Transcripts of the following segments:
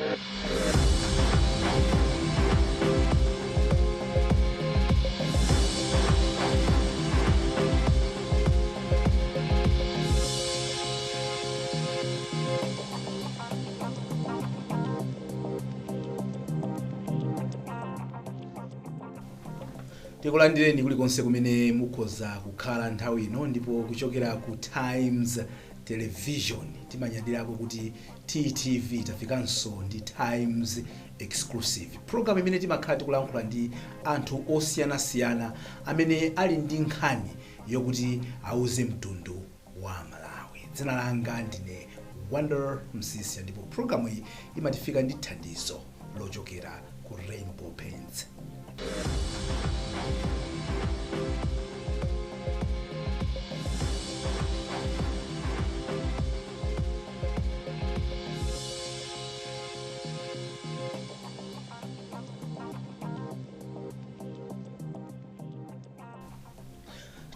Tikulandireni kulikonse kumene mukhoza kukhala nthawi ino, ndipo kuchokera ku Times Television timanyadirako kuti TTV tafikanso ndi Times Exclusive, program imene timakhala tikulankhula ndi anthu osiyanasiyana amene ali ndi nkhani yokuti auze mtundu wa Malawi. Dzina langa ndine Wonder Msisia, ndipo programu iyi imatifika ndi thandizo lochokera ku Rainbow Paints.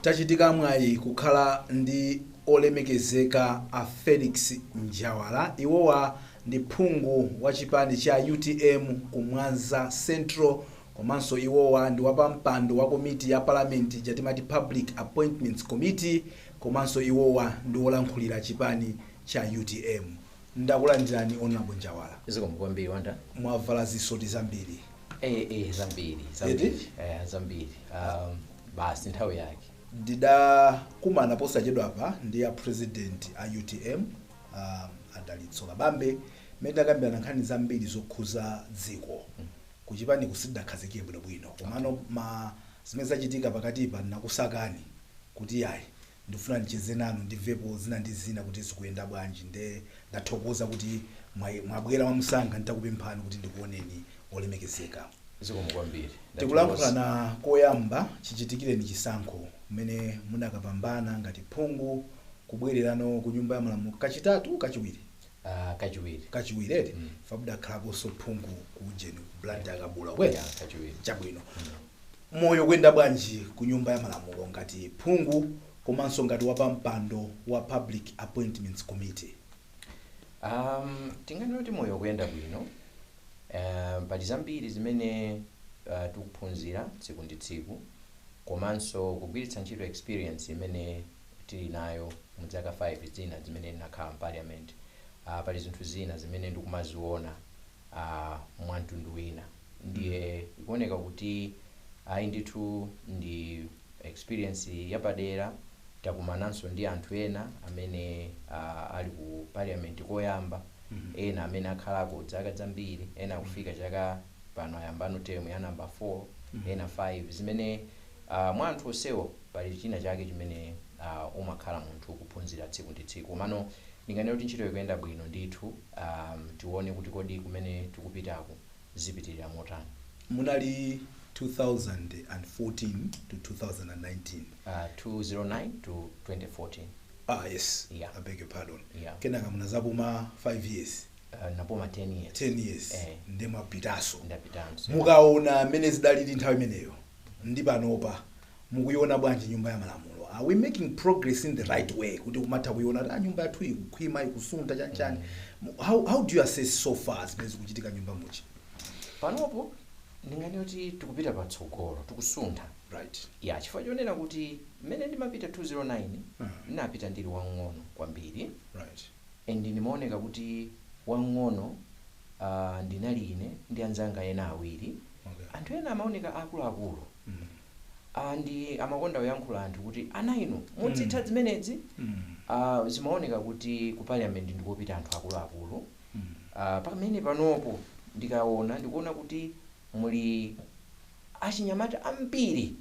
Tachitika mwayi kukhala ndi olemekezeka a Felix Njawala. Iwowa ndi phungu wa chipani cha UTM ku Mwanza Central, komanso iwowa ndi wapampando wa komiti ya parliament jatimati Public Appointments Committee, komanso iwowa ndi wolankhulira chipani cha UTM. Ndakulandirani, Honorable Njawala. Zikomo kwambiri, Wanda. Mwavala zisoti zambiri. Zambiri, zambiri, zambiri. Basi, nthawi yake. Ndidakumana posachedwapa ndi a president a UTM, Adalitso Kabambe, mmene takambirana nkhani zambiri zokhuza dziko. Kuchipani kusidakhazikike bwinobwino, komano ma zimene zachitika pakatipa, nakusakani kuti yayi, ndifuna ndicheze nanu, ndimvepo zina ndi zina kuti zikuyenda bwanji. Nde ndathokoza kuti mwabwera mwamusanga nditakupemphani kuti ndikuoneni, olemekezeka. Zikomo kwambiri. Tikulankhulana koyamba chichitikireni chisankho mmene munakapambana ngati phungu, kubwererano ku Nyumba ya Malamulo kachitatu, kachiwiri? Kachiwiri. Kachiwiri, eti? Fabudakhalaponso phungu ku ujeni, ku Blantyre, Kabula kwe? Yeah, kachiwiri. Chabwino. Moyo kuyenda bwanji ku Nyumba ya Malamulo ngati phungu komanso ngati wapampando wa Public Appointments Committee? Tinganene kuti moyo kuyenda bwino. Pali zambiri zimene tikuphunzira tsiku ndi tsiku, komanso kugwiritsa ntchito experience imene tili nayo mu zaka 5 zina zimene ndinakhala m'parliament. Pali zinthu zina zimene ndikumaziona mwamtundu wina, ndiye ikuoneka kuti ayi ndithu, ndi experience yapadera. Takumananso ndi anthu ena amene ali ku parliament koyamba, ena amene akhalako zaka zambiri, ena kufika chaka pano ayambano term ya number 4, ena 5, zimene mwa anthu onsewo pali china chake chimene umakhala munthu kuphunzira tsiku ndi tsiku. Komano ndinganene kuti ntchito ikuyenda bwino ndithu. Tione kuti kodi kumene tikupitako zipitirira motani. Munali 2014 to 2019? 209 to 2014. Ah, yes. Yeah. I beg your pardon. Yeah. Kenaka munazapuma 5 years? Napuma 10 years. 10 years. Eh. Ndi mwapitaso? Ndapitanso. Mukaona mmene zidalili nthawi imeneyo ndi panopa, mukuiona bwanji Nyumba ya Malamulo? Are we making progress in the right way, kuti kumatha kuiona kuti ah, nyumba yathu ikukhwima, ikusuntha, chanchani? How do you assess so far zimene zikuchitika nyumba muchi? Panopo ndinganene kuti tikupita patsogolo, tikusuntha. Ya, chifukwa chonena kuti mmene ndimapita 209, ndinapita ndili wang'ono kwambiri and ndimaoneka kuti wang'ono. Ndinali ine ndi anzanga ena awiri. Anthu ena amaoneka akuluakulu. Ndi amakonda kuyankhula anthu kuti ana inu mudzitha zimenezi. Zimaoneka kuti ku parliament ndikopita anthu akuluakulu. Pamene panopo ndikaona, ndikuona kuti muli achinyamata ambiri.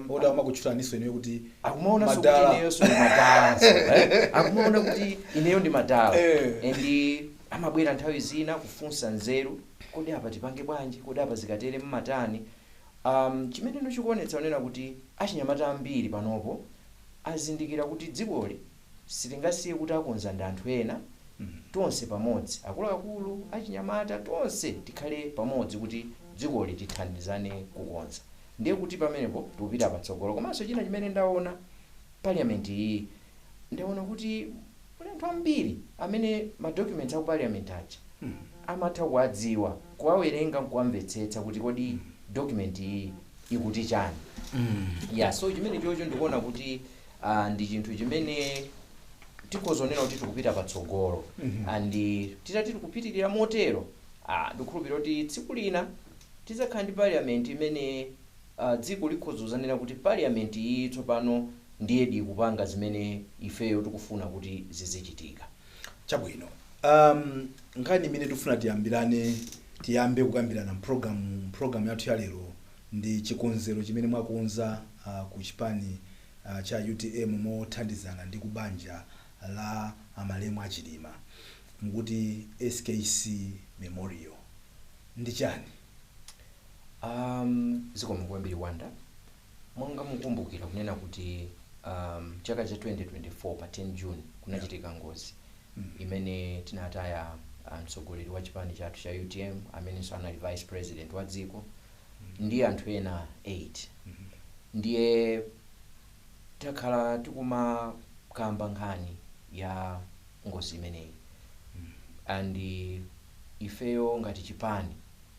Oti amakutchulaninso ineyo kuti Akumaonanso kuti madala. Ineyonso ndi madalanso, eh? Akumaona kuti ineyo ndi madala. And amabwera nthawi zina kufunsa nzeru, kodi apa tipange bwanji, kodi apa zikatere mmatani? Chimene ndikuonetsa kunena kuti achinyamata ambiri panopo azindikira kuti dzikoli sitingasiye kuti akonza ndi anthu ena. Tonse pamodzi, akuluakulu, achinyamata, tonse tikhale pamodzi kuti dzikoli tithandizane kukonza. Ndiye kuti pamenepo tikupita patsogolo. Komanso china chimene ndaona, parliament iyi, ndaona kuti muli anthu ambiri amene ma documents aku parliament aja Amatha kuwadziwa, kuwawerenga nkuwamvetsetsa kuti kodi document iyi ikuti chani. Yeah, so chimene chocho ndikuona kuti ndi chinthu chimene tikhozonena kuti tikupita patsogolo. And titati tikupitirira motero, ndikukhulupirira kuti tsiku lina tidzakhala ndi parliament imene dziko likhozozanena kuti parliament iyi tsopano ndiye ikupanga zimene ifeyo tikufuna kuti zizichitika. Chabwino. Nkhani imene tikufuna tiyambirane, tiyambe kukambirana program yathu ya lero ndi chikonzero chimene mwakonza ku chipani cha UTM mothandizana ndi kubanja la amalemu Achilima, mukuti SKC Memorial, ndi chani? Zikomo kwambiri, Wanda. Monga mukumbukira kunena kuti chaka cha 2024 pa 10 June kunachitika ngozi imene tinataya mtsogoleri wa chipani chathu cha UTM, amenenso anali vice president wa dziko, ndi anthu ena 8. Ndiye takhala tikumakamba nkhani ya ngozi imeneyi, and ifeyo ngati chipani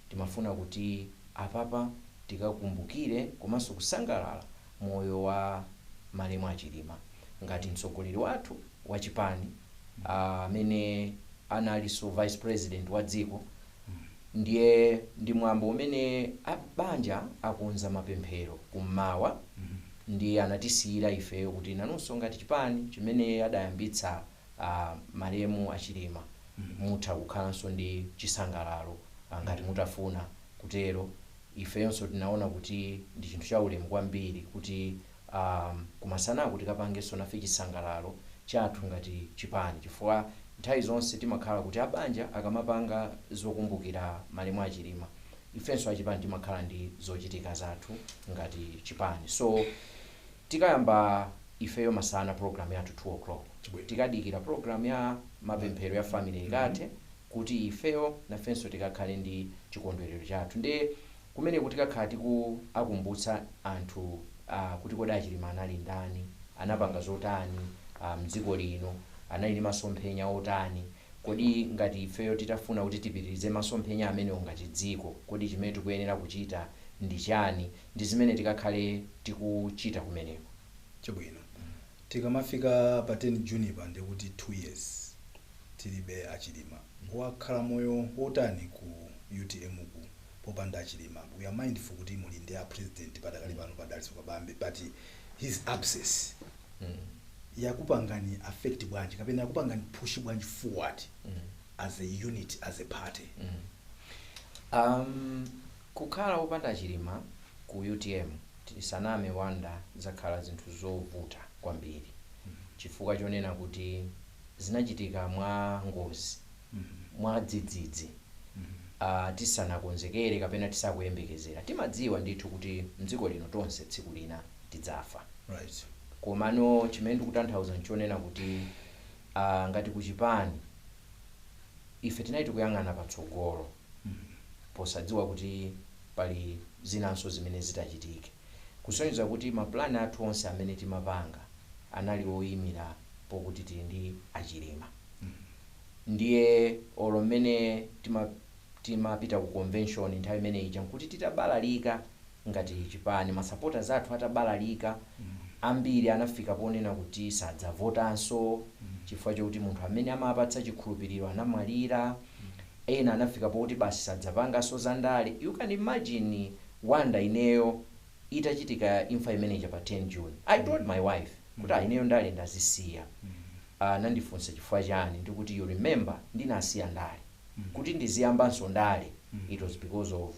timafuna kuti apapa tikakumbukire komanso kusangalala moyo wa malemu Achilima ngati mtsogoleri wathu wa chipani, amene analinso vice president wa dziko. Ndiye ndi mwambo umene abanja akonza mapemphero kummawa, ndiye anatisiyira ifeyo kuti nanunso ngati chipani chimene adayambitsa malemu Achilima mutha kukhalanso ndi chisangalalo ngati mutafuna kutero. Ifeyonso tinaona kuti ndi chinthu cha ulemu kwambiri kuti kumasanaku tikapangenso nafe chisangalalo chathu ngati chipani, chifukwa nthawi zonse timakhala kuti abanja akamapanga zokumbukira malemu Achilima, ifenso achipani timakhala ndi zochitika zathu ngati chipani. So tikayamba ifeyo masana program yathu 2 o'clock. Tikadikira program ya mapemphero ya family ikathe kuti ifeyo nafenso tikakhale ndi chikondwerero chathu. Ndi kumeneko tikakhala tikuakumbutsa anthu kuti kodi Achilima anali ndani, anapanga zotani mdziko lino, anali ndi masomphenya otani, kodi ngati ifeyo titafuna kuti tipitirize masomphenya amenewo ngati dziko, kodi chimene tikuyenera kuchita ndi chani? Ndi zimene tikakhale tikuchita kumeneko. Chabwino. Tikamafika pa 10 June pa, ndikuti 2 years tilibe Achilima. Wakhala moyo wotani ku UTM ku popanda Achilima? We are mindful kuti muli ndi a president padakali pano, Padaliso Kabambe, but his absence yakupangani affect bwanji kapena yakupangani push bwanji forward as a unit, as a party? Kukhala wopanda Achilima ku UTM, tisaname Wanda, zakhala zinthu zovuta kwambiri, chifukwa chonena kuti zinachitika mwa ngozi, mwa dzidzidzi, tisanakonzekere kapena tisakuyembekezera. Timadziwa ndithu kuti mdziko lino tonse tsiku lina tidzafa. Komano chimene ndikutanthauza nchonena kuti ngati kuchipani ife tinali tikuyang'ana patsogolo posadziwa kuti pali zinanso zimene zitachitike, kusonyeza kuti mapulani athu onse amene timapanga anali oyimira pokuti tili ndi Achilima. Ndiye olo mmene timapita ku convention nthawi imene ija nkuti titabalalika ngati chipani, masupporters athu atabalalika, ambiri anafika ponena kuti sadzavotanso chifukwa chokuti munthu amene amapatsa chikhulupiriro anamwalira. Ena anafika pokuti basi sadzapanganso zandale. You can imagine, Wanda, ineyo itachitika imfa imeneja pa 10 June, I told my wife kuti, "Ah, ineyo ndale ndazisiya." Anandifunsa chifukwa chani, ndikuti, "You remember ndinasiya ndale kuti ndiziyambanso ndale, it was because of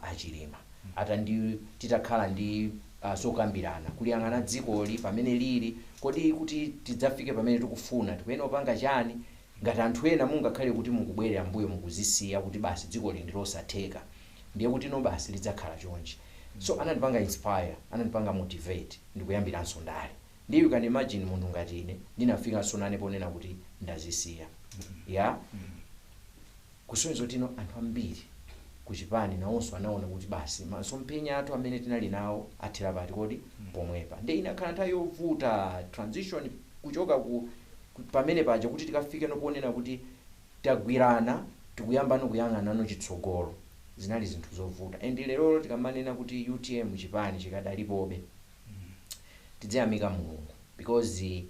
Achilima." Atandi titakhala ndi zokambirana kuliyang'ana dzikoli pamene lili, kodi kuti tidzafike pamene tikufuna tikuyenera kupanga chani? Ngati anthu ena mungakhale kuti mukubwerera mbuyo, mukuzisiya kuti basi dziko lili ndilosatheka, ndiye kuti no, basi lidzakhala chonchi. So anandipanga inspire, anandipanga motivate ndikuyambiranso ndale. Ndiye you can imagine munthu ngati ine ndinafikanso nane ponena kuti ndazisiya ya kusonyeza kuti ino anthu ambiri kuchipani nawonso anaona kuti basi masomphenya athu amene tinali nawo athera pati kodi? Pomwepa. Ndi inakhala nthawi yovuta, transition kuchoka ku pamene paja kuti tikafike noponena kuti tagwirana. Tikuyambano kuyang'anano chitsogolo. Zinali zinthu zovuta, and lerolo tikamanena kuti UTM chipani chikadalipobe, tidziyamika Mulungu, because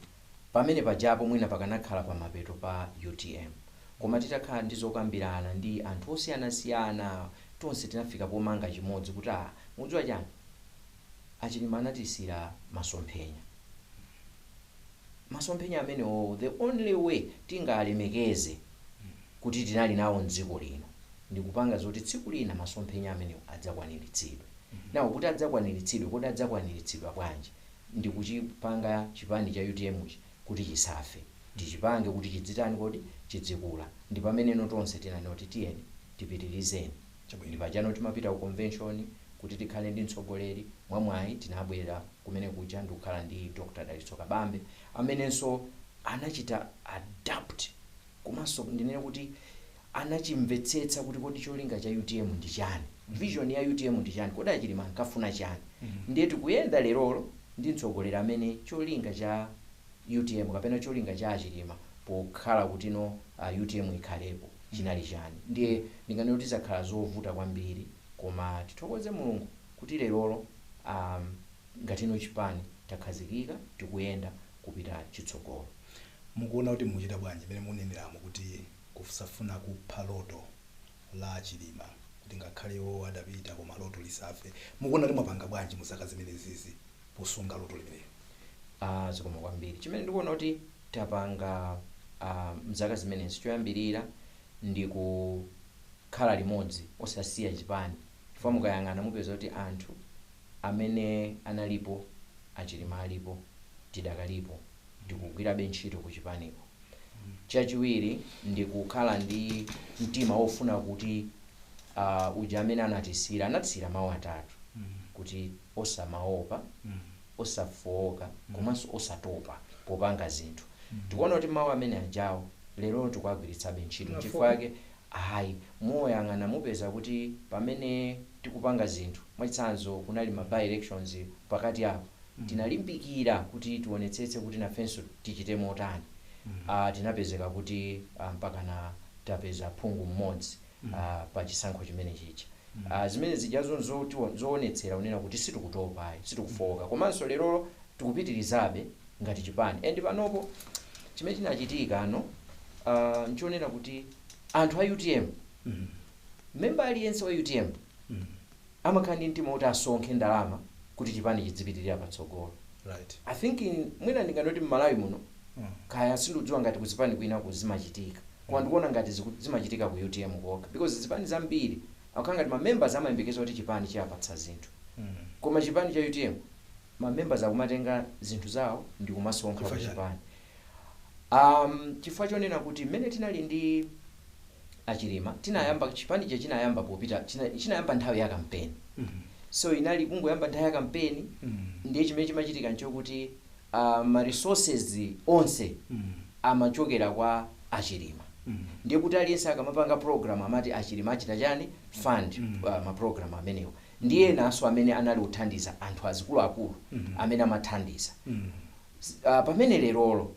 pamene pajapo mwina pakanakhala pamapeto pa UTM. Koma titakhala ndi zokambirana ndi anthu osiyanasiyana, tonse tinafika pomanga chimodzi kuti mudziwa chani, Achilima anatisiyira masomphenya. Masomphenya amenewo, the only way tingalemekeze kuti tinali nawo mdziko lino ndikupanga zoti tsiku lina masomphenya amenewo adzakwaniritsidwe. Nawo kuti adzakwaniritsidwe, kodi adzakwaniritsidwa bwanji? Ndikuchipanga chipani cha UTM chi kuti chisafe, tichipange kuti chidzitani, kodi chidzikula. Ndi pameneno tonse tinanena kuti tiyeni tipitirizeni. Ndi pajano timapita ku convention kuti tikhale ndi mtsogoleri. Mwamwayi tinabwera kumene kuja ndikukhala ndi Dr Dalitso Kabambe, amenenso anachita adapt, komanso ndinene kuti anachimvetsetsa kuti kodi cholinga cha UTM ndi chani, vision ya UTM ndi chani, kodi Achilima ankafuna chani. Ndiye tikuyenda lerolo ndi mtsogoleri amene cholinga cha UTM kapena cholinga cha Achilima pokhala kuti no UTM ikhalepo chinali chani. Ndiye ndinganene kuti zakhala zovuta kwambiri, koma tithokoze Mulungu kuti lerolo ngatino chipani takhazikika, tikuyenda kupita chitsogolo. Mukuona kuti mukuchita bwanji mmene muneneramo kuti kusafuna kupha loto la Chilima, kuti ngakhale iwo adapita koma loto lisafe? Mukuona kuti mwapanga bwanji mu zaka zimenezizi posunga loto limeneli? Zikomo kwambiri. Chimene ndikuona kuti tapanga mzaka zimenezi, choyambirira ndi kukhala limodzi, osasiya chipani, chifukwa mukayang'ana mupeza kuti anthu amene analipo Achilima alipo, tidakalipo, tikugwirabe ntchito ku chipaniko. Chachiwiri ndi kukhala ndi mtima wofuna kuti uja amene anatisiyira, anatisiyira mawu atatu kuti osamaopa, osafowoka komanso osatopa popanga zinthu. Tikuona kuti mawu amene ajawo lero tikuagwiritsabe ntchito. Chifukwa yake ayi, moyang'ana mupeza kuti pamene tikupanga zinthu, mwachitsanzo kunali ma by elections pakati apo, tinalimbikira kuti tionetsetse kuti nafenso tichite motani. Tinapezeka kuti mpakana tapeza phungu mmodzi pa chisankho chimene chicha. Zimene zijazo zoonetsera kunena kuti sitikutopa ayi, sitikufowoka, komanso lerolo tikupitirizabe ngati chipani. And panopo chimene chinachitika ano nchonena kuti anthu a UTM, memba aliyense wa UTM amakhala ndi mtima kuti asonkhe ndalama kuti chipani chidzipitirira patsogolo. I think mwina ndinganoti m'Malawi muno, kaya sindidziwa ngati kuzipani kwina kuzimachitika, koma ndikuona ngati zimachitika ku UTM kokha, because zipani zambiri akukhala ngati ma members amayembekeza kuti chipani chiyapatsa zinthu, koma chipani cha UTM ma members akumatenga zinthu zawo ndi kumasonkha ku Chifukwa chani? chipani. Chifukwa chonena kuti mmene tinali ndi Achilima, tinayamba chipanicho chinayamba popita chinayamba nthawi ya kampeni. So inali kungoyamba nthawi ya kampeni. Ndiye chimene chimachitika nchokuti ma resources onse amachokera kwa Achilima. Ndiye kuti aliyense akamapanga program amati Achilima achita chani, fund ma program amenewo. Ndiye enanso amene anali kuthandiza, anthu azikuluakulu amene amathandiza. Pamene lerolo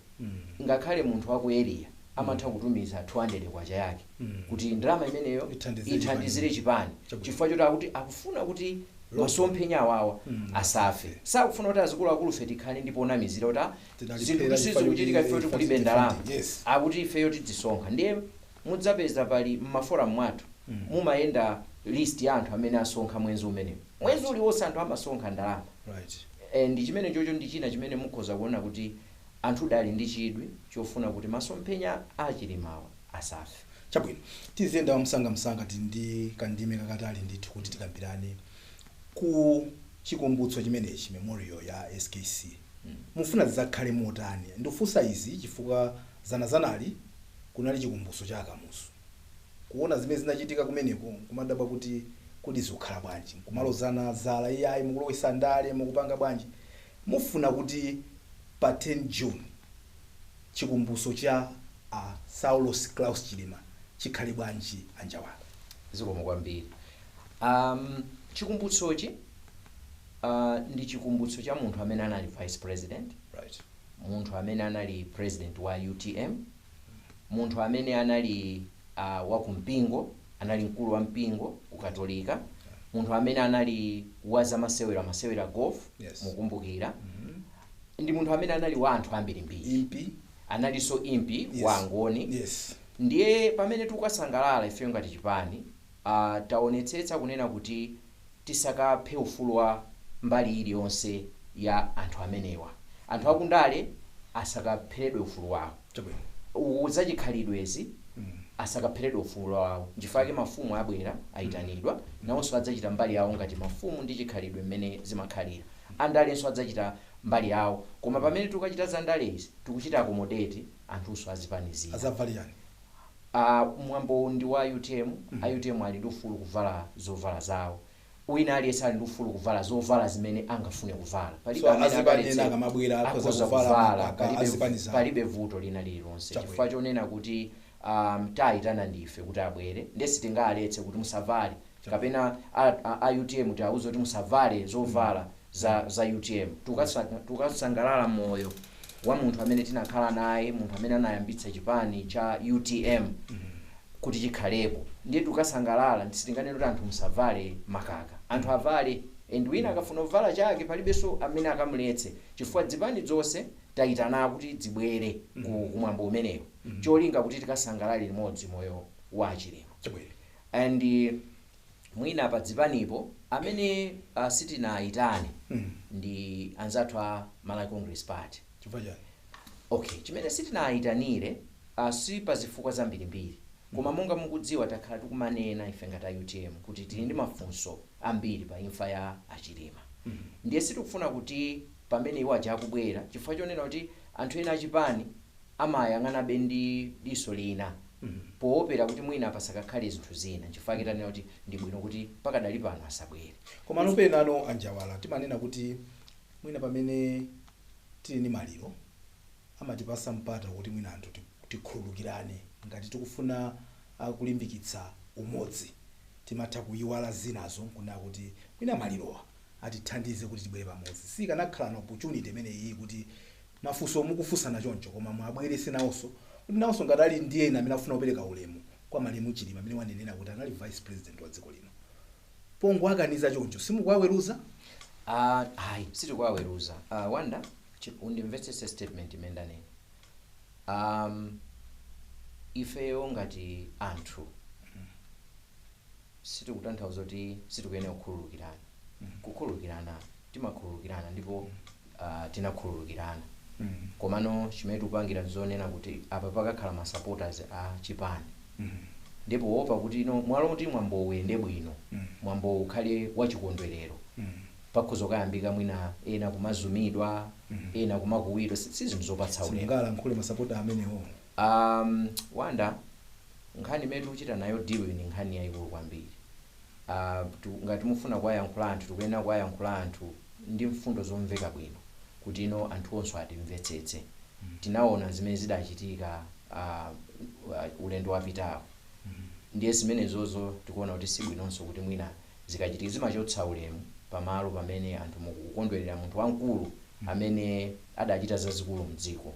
ngakhale munthu wa ku area amatha kutumiza 200 kwacha yake kuti ndalama imeneyo ithandizire ithandizire chipani, chifukwa choti akuti akufuna kuti Loto. masomphenya awawa asafe. Sakufuna kuti azikuluakulu fe tikhale ndi ponamizira kuti tinaliphera zinthu chifukwa sizikuchitika choti ife kuti kulibe ndalama. Akuti ifeyo tidzisonkha. Ndiye mudzapeza pali mmaforum mwathu mumayenda list ya anthu amene asonkha mwezi umenewo. Mwezi uliwonse anthu amasonkha ndalama. Ndi chimene chocho ndi china chimene mukhoza kuona kuti anthu dali ndi chidwi chofuna kuti masomphenya achilimawa asafe. Chabwino, tiziyenda msangamsanga, tili ndi kandime kakatali ndithu kuti tikambirane ku chikumbutso chimenechi, memorial ya SKC. Mufuna zidzakhale motani? Ndikufunsa izi chifukwa zanazanali kunali chikumbutso cha Akamuzu. Kuona zimene zinachitika kumeneko nkumadabwa kuti kodi zikukhala bwanji, nkumalozana zala, iyayi, mukulowesa ndale, mukupanga bwanji. Mufuna kuti pa 10 June chikumbutso cha a Saulos Klaus Chilima chikhale bwanji, Anjawala? Zikomo kwambiri. Chikumbutsochi ndi chikumbutso cha munthu amene anali vice president, munthu amene anali president wa UTM, munthu amene anali Wakumpingo, anali mkulu wa mpingo ukatolika, munthu amene anali wa zamasewero, amasewera golf. Mukumbukira, ndi munthu amene anali wa anthu ambirimbiri. Impi. Analinso impi wa Angoni. Ndiye pamene tikukasangalala ifeyo ngati chipani, taonetsetsa kunena kuti tisakaphe ufulu wa mbali iliyonse ya anthu amenewa. Anthu akundale asakapheredwe ufulu wawo, zachikhalidwezi asakapheredwe ufulu wawo. Nchifukwa mafumu abwera, ayitanidwa, nawonso adzachita mbali yawo ngati mafumu ndi chikhalidwe mmene zimakhalira. Andalenso adzachita mbali yawo, koma pamene tikukachita za ndalezi, tikuchita accommodate anthunso azipanizira. Azavala yani? Mwambo ndi wa UTM. A UTM ali ndi ufulu kuvala zovala zawo, wina aliyense ali ndi ufulu kuvala zovala zimene angafune kuvala. Palibe So amene azipani akaletse. ena akamabwera akhoza Akhoza kuvala kuvala, makaka azipani zawo. Palibe vuto lina lililonse, chifukwa chonena kuti tayitana ndife kuti abwere, ndiye sitingaletse kuti musavale, kapena a UTM tiawuze kuti musavale zovala za UTM. Tukasangalala moyo wa munthu amene tinakhala naye, munthu amene anayambitsa chipani cha UTM kuti chikhalepo. Ndiye tukasangalala, sitinganene kuti anthu musavale makaka. Anthu avale, and wina akafuna kuvala chake, palibenso amene akamuletse, chifukwa zipani zonse tayitana kuti zibwere kumwambo umenewo, cholinga kuti tikasangalale limodzi moyo wa Chilima. And mwina pa zipanipo amene sitinayitane ndi anzathu a Malawi Congress Party. Chifukwa chani? Okay, chimene sitinayitanire, si pa zifukwa zambirimbiri, koma monga mukudziwa, takhala tikumanena ife ngati a UTM kuti tili ndi mafunso ambiri pa imfa ya Achilima. Ndiye sitikufuna kuti pamene iwo aja akubwera, chifukwa chonena kuti anthu ena achipani amayang'anabe ndi diso lina, poopera kuti mwina pasakakhale zinthu zina, chifukwa tanena kuti ndi bwino kuti pakadali pano asabwere. Koma ano anjawala, timanena kuti mwina pamene tili ndi maliro amatipasa mpata kuti mwina anthu tikhululukirane. Ngati tikufuna kulimbikitsa umodzi, timatha kuyiwala zinazo nkunena kuti mwina malirowa atithandize kuti tibwere pamodzi. Sikanakhala na opportunity imene iyi kuti mafunso mukufunsana choncho, koma mwabwerese nawonso, kuti nawonso ngati ali ndi ena amene afuna kupereka ulemu kwa malemu Chilima, amene wanenera kuti anali vice president wa dziko lino? Pongo akaniza choncho, simukuwaweruza? Ayi, sitikuwaweruza. Wanda, undimvetsetse statement imene ndanena. Ifeyo ngati anthu sitikutanthauza kuti sitikuyenera kukhululukirana. Kukhululukirana timakhululukirana, ndipo tinakhululukirana. Komano chimene tikupangira nzonena kuti apa pakakhala ma supporters a chipani, ndipo wopa kuti ino mwalo kuti mwambo uyende bwino, mwambo ukhale wachikondwerero, pakhoza kukayambika mwina ena kumazumidwa, ena kumakuwidwa. Si zinthu zopatsa ulemu. Simungalankhule masapota amenewo? Wanda, nkhani imene tikuchita nayo deal ni nkhani yayikulu kwambiri. Ngati mufuna kuwayankhula anthu, tikuyenera kuwayankhula anthu ndi mfundo zomveka bwino, kuti ino anthu onse atimvetsetse. Tinaona zimene zidachitika ulendo wapitawo. Ndiye zimenezozo tikuona kuti sibwinonso kuti mwina zikachitika, zimachotsa ulemu pamalo pamene anthu mukukondwerera munthu wamkulu amene adachita zazikulu mdziko.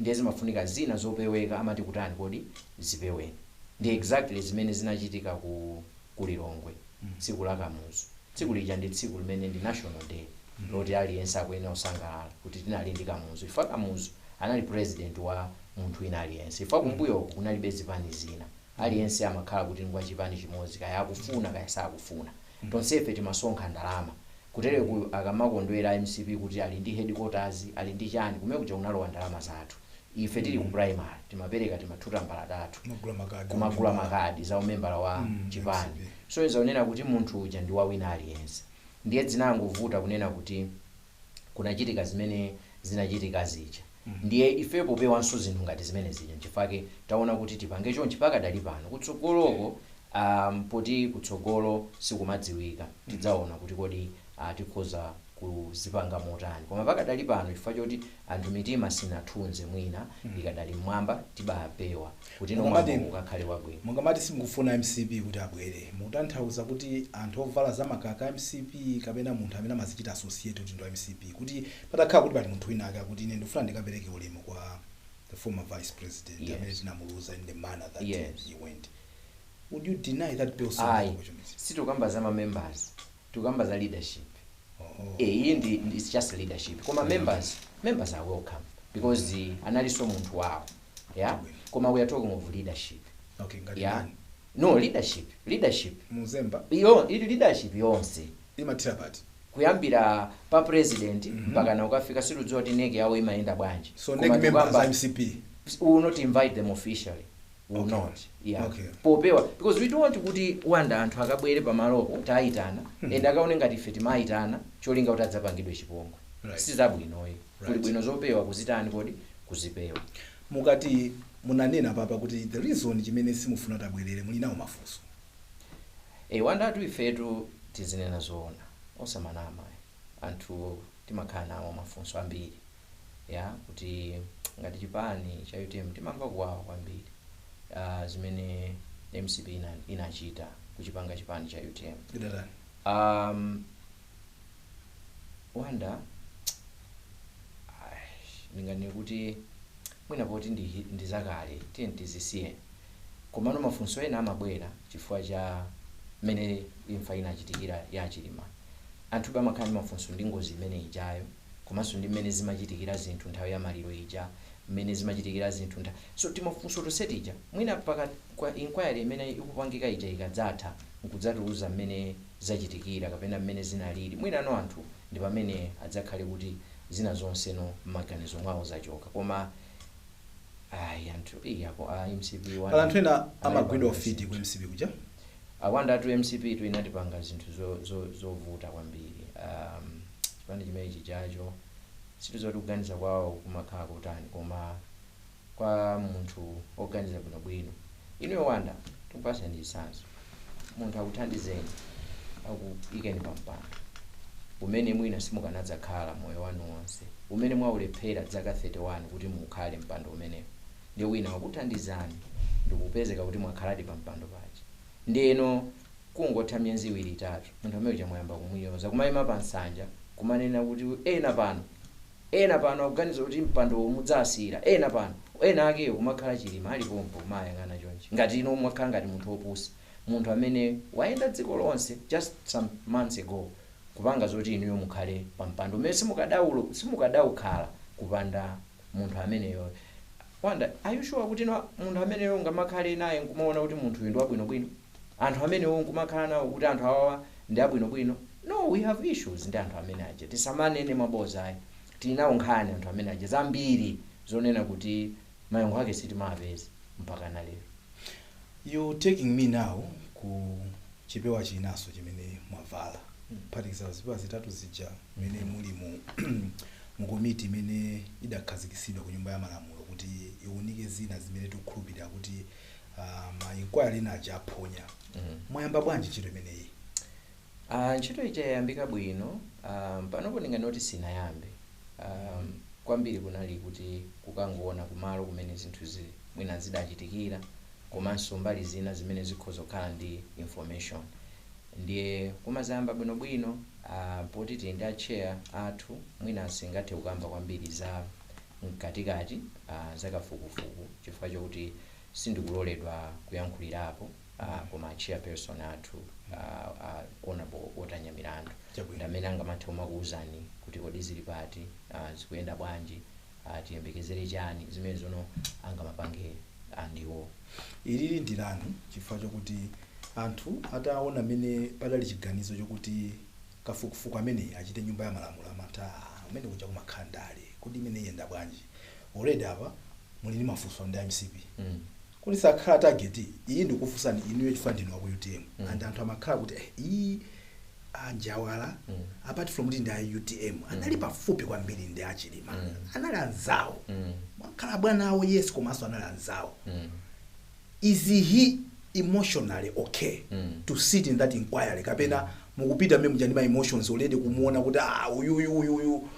Ndiye zimafunika zina zopeweka, amati kutani kodi, zipeweni. Ndi exactly zimene zinachitika ku Lilongwe tsiku la Kamuzu. Tsiku lija ndi tsiku limene ndi national day, loti aliyense akuyenera kusangalala kuti tinali ndi Kamuzu. Ifa Kamuzu anali president wa munthu wina aliyense. Ifa kumbuyoko kunalibe zipani zina, aliyense amakhala kuti ngwa chipani chimodzi, kaya akufuna kaya sakufuna, tonsefe timasonkha ndalama. Kutereku akamakondwera MCP kuti ali ndi headquarters, ali ndi chani, kumene kuja kunalowa ndalama zathu. Ife tili ku primary timapereka, timathuta mbala tathu kumagula makadi, kumagula makadi za umembala wa chipani. MCP. So izaonena kuti munthu uja ndi wa wina aliyense. Ndiye zinangovuta kunena kuti kunachitika zimene zinachitika zija. Ndiye ife popewanso zinthu ngati zimene zija, nchifukwa taona kuti tipange chonchi pakadali pano. Kutsogoloko, poti kutsogolo sikumadziwika, tidzaona kuti kodi tikhoza kuzipanga motani. Koma pakadali pano, chifukwa choti anthu mitima sinathunze, mwina ikadali mmwamba, tibapewa kuti no mwambo ukakhale wabwino. Mungamati simukufuna MCP kuti abwere, mukutanthauza kuti anthu ovala zamakaka MCP, kapena munthu amene amazichita associate kuti ndi wa MCP? Kuti patakhala kuti pali munthu wina ake akuti ine ndikufuna ndikapereke ulemu kwa the former vice president amene tinamuluza in the manner that he went. Would you deny that person that Ayi, opportunity? sitikukamba za ma members, tikukamba za leadership. Oh. Iyi ndi it's just leadership, koma members are welcome because analinso munthu wawo, yeah. Koma we are talking of leadership. Okay, ngati Yeah. ndani? No, leadership. Muzemba. Iyo ili leadership yonse. Imathira pati? Kuyambira pa president mpaka na ukafika, situdziwa kuti NEC yawo imayenda bwanji. So Koma NEC members, MCP? We will not invite them officially. We will not, yeah. Popewa, because we don't want kuti wanda anthu akabwere pamalopo tayitana and akaone ngati ife timayitana cholinga kuti adzapangidwe chipongwe. Sizabwinoyi. Kuli bwino zopewa kuzitani kodi? Kuzipewa. Mukati munanena papa kuti the reason chimene simufuna kuti abwerere, muli nawo mafunso. Wandatu, ifetu tizinena zoona, osamanama. Anthu timakhala nawo mafunso ambiri ya kuti ngati chipani cha UTM timamva kuwawa kwambiri zimene MCP inachita kuchipanga chipani cha UTM. Idatani? Wanda, ndinganene kuti mwina poti ndi zakale, tiye tizisiye, komano mafunso ena amabwera chifukwa cha mmene imfa inachitikira ya Chilima. Anthu amakhala ndi mafunso ndi ngozi imene ijayo, komanso ndi mmene zimachitikira zinthu nthawi ya maliro ija, mmene zimachitikira zinthu so timafunso tonse tija mwina paka kwa inquiry imene ikupangika ija ikadzatha nkudzatiuza mmene zachitikira kapena mmene zinalili, mwina no anthu ndi pamene adzakhale kuti zina zonse no m'maganizo mwawo zachoka. Koma ayi, anthu iyako a MCP Pala anthu ena amagwidwa anayipanga ufiti ku zinthu. MCP kuja. Awanda atu, MCP tu inatipanga zinthu zovuta kwambiri. Chipani chimene chijacho situzoti kuganiza kwawo kumakhala kutani, koma kwa munthu oganiza bwinobwino, inuyo Wanda, tikupasani chitsanzo: munthu akuthandizeni, akuyikeni pampando umene mwina simukanadzakhala moyo wanu wonse, umene mwaulephera zaka 31 kuti mukhale mpando umenewo, ndi wina wakuthandizani ndikupezeka kuti mwakhaladi pa mpando paja, ndiyeno kungotha miyezi 2, 3, munthu amene uja mwayamba kumunyoza, kumayima pa nsanja kumanena kuti ena pano, ena pano akuganiza kuti mpando mudzasira ena pano, ena akeyo kumakhala Chilima alipompo kumayang'ana chonchi ngati ino mwakhala ngati munthu wopusa, munthu amene wayenda dziko lonse just some months ago kupanga zoti inuyo mukhale pa mpando umene simukadaukhala kupanda munthu ameneyo. Wanda, are you sure kuti no munthu ameneyo ungamakhale naye nkumaona kuti munthu uyu ndi wabwinobwino? Anthu amenewo nkumakhala nawo kuti anthu awawa ndi abwinobwino? No, we have issues ndi anthu amene aja. Tisamanene maboza ayi, tili nawo nkhani anthu amene aja zambiri zonena kuti mayankho ake sitimapeza mpaka na lero. You taking me now ku chipewa chinaso chimene mwavala, kuphatikiza zipewa zitatu zija mmene muli mu komiti imene idakhazikitsidwa ku Nyumba ya Malamulo kuti iwunike zina zimene tikukhulupirira kuti ma inquiry ena aja aphonya. Mwayamba bwanji ntchito imeneyi? Ntchito ija yayambika bwino. Panopo ndinganoti sinayambe. Kwambiri kunali kuti kukangoona kumalo kumene zinthu mwina zidachitikira, komanso mbali zina zimene zikhoza kukhala ndi information. Ndiye kumazayamba bwinobwino. Poti tili ndi a chair athu, mwina singathe kukamba kwambiri za mkatikati za kafukufuku chifukwa chokuti sindikuloledwa kuyankhulirapo, koma a chairperson athu, Honorable Otanya Milandu, ndi amene angamathe kumakuwuzani kuti kodi zili pati, zikuyenda bwanji, tiyembekezere chani, zimene zono angamapange andiwo. Ilili ndi lanu chifukwa chokuti anthu ataona mmene padali chiganizo chokuti kafukufuku ameneyi achite Nyumba ya Malamulo amati, "Ah, umene kuja kumakhala ndale, kodi imene iyenda bwanji?" Already apa muli ndi mafunso ndi MCP. Kuti sakhala target iyi, ndikufunsani inuyo chifukwa ndinu wa ku UTM. And anthu amakhala kuti iyi anjawala, apart from kuti ndi a UTM, anali pafupi kwambiri ndi aChilima, anali anzawo. Mwakhala bwana awo, yes, komanso anali anzawo. Is he emotionally okay to sit in that inquiry, kapena mukupita mmene muja ndi ma emotions already kumuona kuti ah, uyu uyu uyu uyu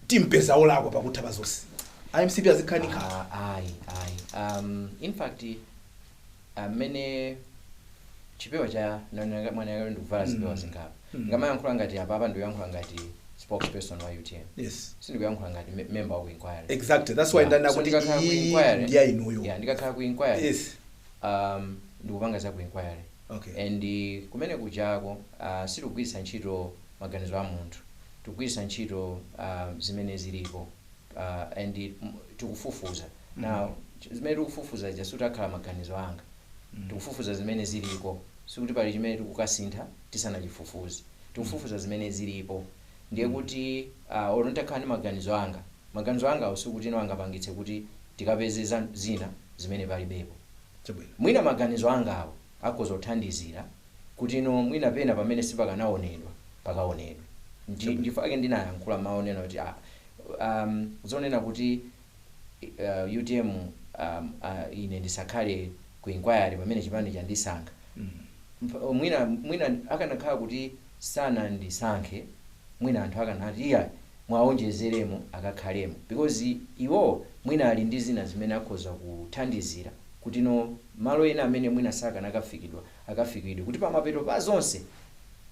timpeza olakwa pakutha pa zonse, MCP azikhala ndi nkhawa? Ah, ayi ayi, in fact amene chipewa cha mwana yake ndikuvala zipewa zingapo, ngamayankhula ngati apapa ndikuyankhula ngati spokesperson wa UTM, sindikuyankhula ngati member wa ku inquiry. Exactly, that's why Yeah. ndanena So kuti ndikakhala ku iyi inquiry, ndi ya inuyo. Yeah, ndikakhala ku inquiry, Ndikupanga za ku inquiry. And kumene kujako sitikugwiritsa ntchito maganizo a munthu, tikugwiritsa ntchito zimene zilipo and tikufufuza. Now zimene tikufufuza ija sutakhala maganizo anga. Tikufufuza zimene ziliko, sikuti pali chimene tikukasintha tisanachifufuze. Tikufufuza zimene zilipo, ndiye kuti olo nditakhala ndi maganizo anga, maganizo anga sikuti ino angapangitse kuti tikapeze zina zimene palibepo. Mwina maganizo angawo akhoza kuthandizira kuti ino mwina pena pamene sipakanaonedwa pakaonedwe. Ndifake ndinayankhula maonena kuti zonena kuti UTM ine ndisakhale ku inquiry pamene chipani chandisankha. Mwina akanakhala kuti sanandisankhe, mwina anthu akanati iya, mwaonjezeremo akakhalemo, because iwo mwina ali ndi zina zimene akhoza kuthandizira kuti no malo ena amene mwina sakanakafikidwa akafikidwe, kuti pamapeto pa zonse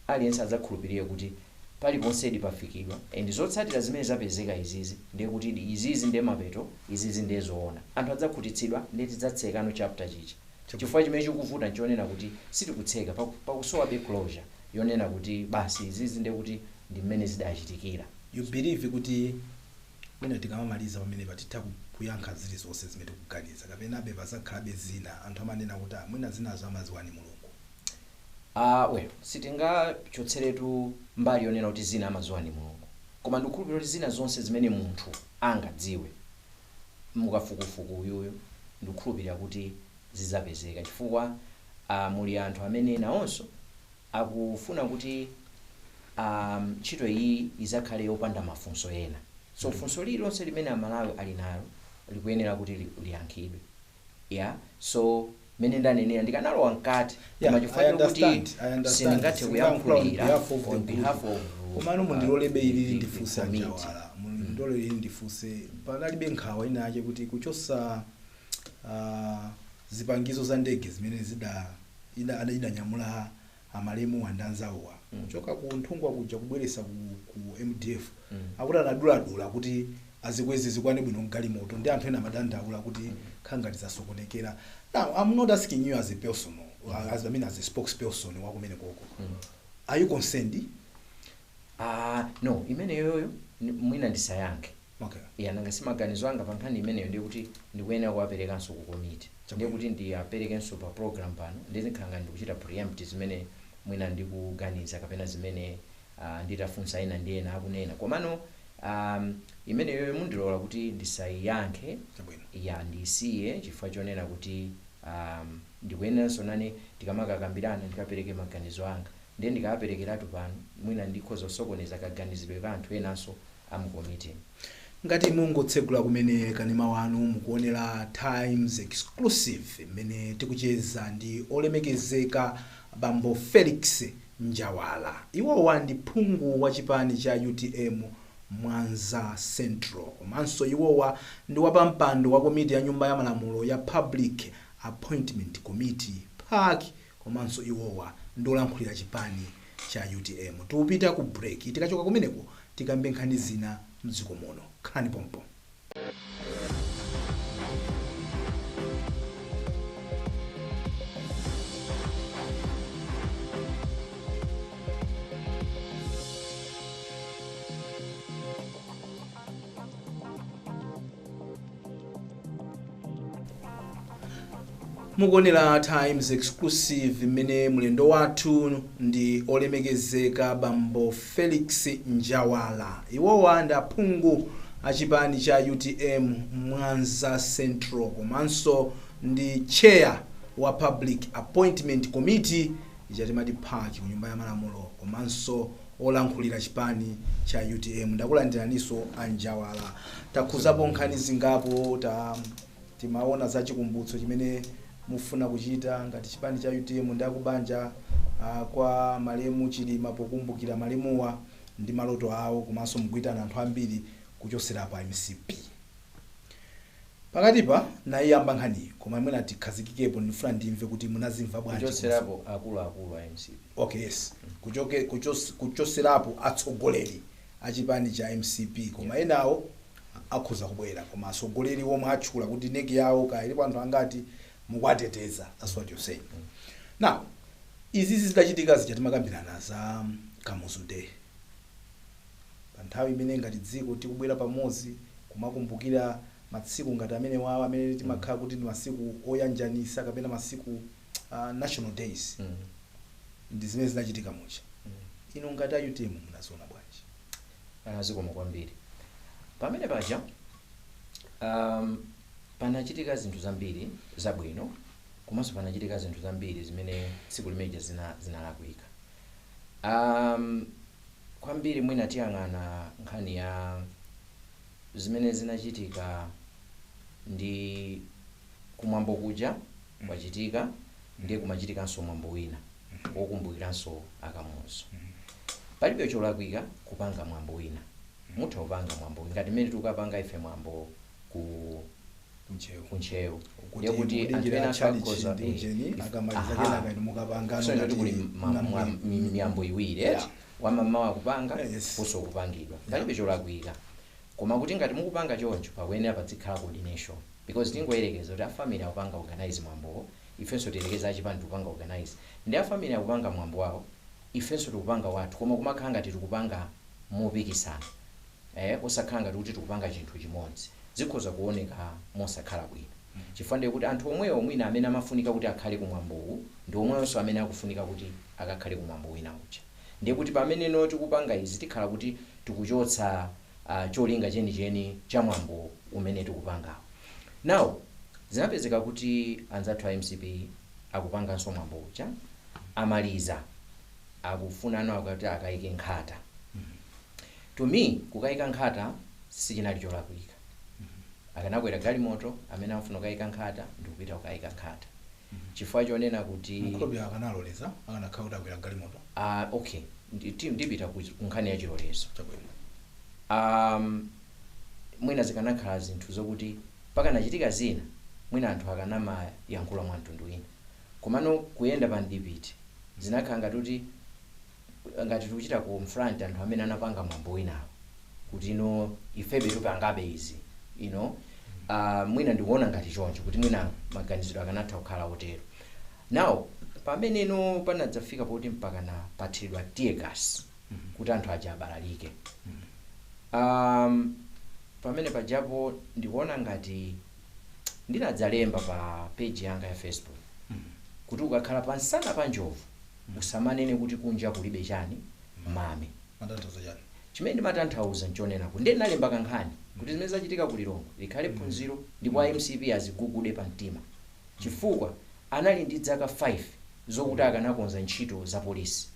aliyense adzakhulupirire kuti paliponse pafikidwa, and zotsatira zimene zapezeka izizi ndiye kuti izizi ndiye mapeto, izizi ndiye zoona, anthu adzakhutitsidwa, ndiye tidzatsekano chapter chicha. Chifukwa chimene chikuvuta nchonena kuti sitikutseka, pakusowabe closure yonena kuti basi izizi ndiye kuti ndi mmene zidachitikira. You believe kuti mwina tikamamaliza pamene patitha kuyankha zilizonse zimene tikuganiza, kapenabe pazakhalabe zina anthu amanena kuti mwina zinazo amaziwani Mulungu? Well, sitingachotseretu mbali yonena kuti zina amaziwa ndi Mulungu, koma ndikukhulupirira kuti zina zonse zimene munthu angadziwe mukafukufuku uyuyu ndikukhulupirira kuti zizapezeka, chifukwa muli anthu amene nawonso akufuna kuti ntchito iyi izakhale yopanda mafunso ena. So funso lililonse limene Amalawi ali nalo likuyenera kuti liyankhidwe. Yeah, so mene ndanenera ndikanalowa mkati, koma chifukwa chokuti sindingathe kuyankhulira on behalf of Komano mundilolebe ili ndifunse, Anjawala, mundilole ili ndifunse. Panalibe nkhawa ina yake kuti kuchosa zipangizo za ndege zimene zida idanyamula amalemu andanzawowa kuchoka ku Nthungwa kuja kubweresa ku MDF, akuti anaduladula kuti azikweze zikwane bwino mgalimoto, ndi anthu ena amadandaula kuti khangati zasokonekera. Now I'm not asking you as a person, as, I mean, as a spokesperson wakumene koko. Are you concerned? No, imeneyoyo mwina ndisayankhe. Ya, nanga si maganizo anga pa nkhani imeneyo ndiye kuti ndikuyenera kuwaperekanso ku komiti, ndiye kuti ndiyaperekenso pa program pano, ndizikhala ndikuchita preempt zimene mwina ndikuganiza kapena zimene nditafunsa ena ndi ena akunena. Komano imeneyoyo mundilola kuti ndisayiyankhe. Ya, ndisiye, chifukwa chonena kuti ndikuyeneranso nane tikamakakambirana ndikapereke maganizo anga, ndiye ndikawaperekeratu pano mwina ndikhoza kusokoneza kaganizidwe ka anthu enanso amukomiti. Ngati mungotsegula kumene kanema wanu, mukuonera Times Exclusive mmene tikucheza ndi olemekezeka bambo Felix Njawala. Iwowa ndi phungu wa chipani cha UTM Mwanza Central, komanso iwowa ndi wapampando wa komiti ya nyumba ya malamulo ya Public Appointment Committee, PAC, komanso iwowa ndi olankhulira chipani cha UTM. Tikupita ku break, tikachoka kumeneko tikambe nkhani zina mdziko muno. Khalani pompo. Mukuonera Times Exclusive mmene mlendo wathu ndi olemekezeka bambo Felix Njawala. Iwowa ndi aphungu achipani cha UTM Mwanza Central, komanso ndi chair wa Public Appointment Committee, ichatimati PAC, ku nyumba ya malamulo, komanso olankhulira chipani cha UTM. Ndakulandiraninso Anjawala. Takhuzapo nkhani zingapo, ta timaona za chikumbutso chimene mufuna kuchita ngati chipani cha UTM ndi akubanja kwa malemu Chilima pokumbukira malemuwa ndi maloto awo, komanso mukuyitana anthu ambiri kuchosera pa MCP. Pakatipa nayiyamba nkhaniyi, koma mwina tikhazikikepo. Ndifuna ndimve kuti munazimva bwanji. Kuchoserapo akuluakulu a MCP. Okay, yes, kuchoserapo atsogoleri achipani cha MCP, koma enawo akhoza kubwera, koma atsogoleri omwe atchula kuti NEC yawo kaya ilipo anthu angati Mukwateteza, that's what you're saying. Now izi zitachitika zija, timakambirana za Kamuzu Day, pa nthawi imene ngati dziko tikubwera pamodzi kumakumbukira masiku ngati amene wawa, amene timakhala kuti ndi masiku oyanjanisa kapena masiku national days, ndi zimene zinachitika muja. Inu ngati a UTM munaziona bwanji? Zikomo kwambiri. Pamene paja panachitika zinthu zambiri zabwino, komanso panachitika zinthu zambiri zimene tsiku limeja zinalakwika. Kwambiri mwina tiyang'ana nkhani ya zimene zinachitika ndi kumwambo kuja kwachitika, ndiye kumachitikanso mwambo wina wokumbukiranso aKamuzu. Palibe cholakwika kupanga mwambo wina, mutha kupanga mwambo ngati mmene tikukapanga ife mwambo ku Kuntcheu. Kuntcheu. Kuti Ndiye kuti anthu mudinjira ena tchalichi akhoza ndi ujeni, akamaliza kenaka inu mukapangano So ngati ngati kuli miyambo iwiri, wamamawa kupanga, kuso kupangidwa, palibe cholakwika. Koma kuti ngati mukupanga choncho, pakuyenera pazikhala coordination, because tingoyerekeza kuti afamily akupanga organize mwambowo, ifenso tiyerekeza achipani tikupanga organize, ndi afamily akupanga mwambo wawo, ifenso tikupanga wathu, koma kumakhala ngati tikupanga mopikisana, osakhala ngati kuti tikupanga chinthu chimodzi, zikhoza kuoneka mosakhala bwino, chifukwa ndiye kuti anthu omwewo mwina amene amafunika kuti akhale kumwambowu ndi omwewonso amene akufunika kuti akakhale kumwambo wina uja. Ndiye kuti pamene no tikupanga izi, tikhala kuti tikuchotsa cholinga chenicheni cha mwambo umene tikupangawo. Now zinapezeka kuti anzathu a MCP akupanganso mwambo uja, amaliza, akufuna ano akuti akayike nkhata. To me, kukayika nkhata sichinali cholakwika. Akanakwera galimoto amene amafuna kukayika nkhata ndikupita kukayika nkhata, chifukwa chonena kuti Mkhulupirira akanaloleza akanakhala kuti akwera galimoto? Okay, ndipita ku nkhani ya chilolezo. Chabwino. Mwina zikanakhala zinthu zokuti pakanachitika zina, mwina anthu akanamayankhula mwa mtundu wina, komano kuyenda pa mdipiti zinakhala ngati kuti ngati tikuchita confront anthu amene anapanga mwambo winawo kuti ino ifebe tipangabe izi. Mwina ndikuona ngati choncho, kuti mwina maganizidwe akanatha kukhala otero. Now pamene ino panadzafika poti mpaka na pathiridwa tear gas kuti anthu aja abalalike, pamene pajapo ndikuona ngati ndinadzalemba pa page yanga ya Facebook kuti ukakhala pansana pa njovu usamanene kuti kunja kulibe chani, mame. Matanthauza chani? Chimene ndimatanthauza nchonena kuti ndiye ndinalemba kankhani kuti zimene zachitika ku Lilongwe likhale phunziro, ndipo a MCP azigugude pa mtima, chifukwa anali ndi zaka 5 zokuti akanakonza ntchito za polisi.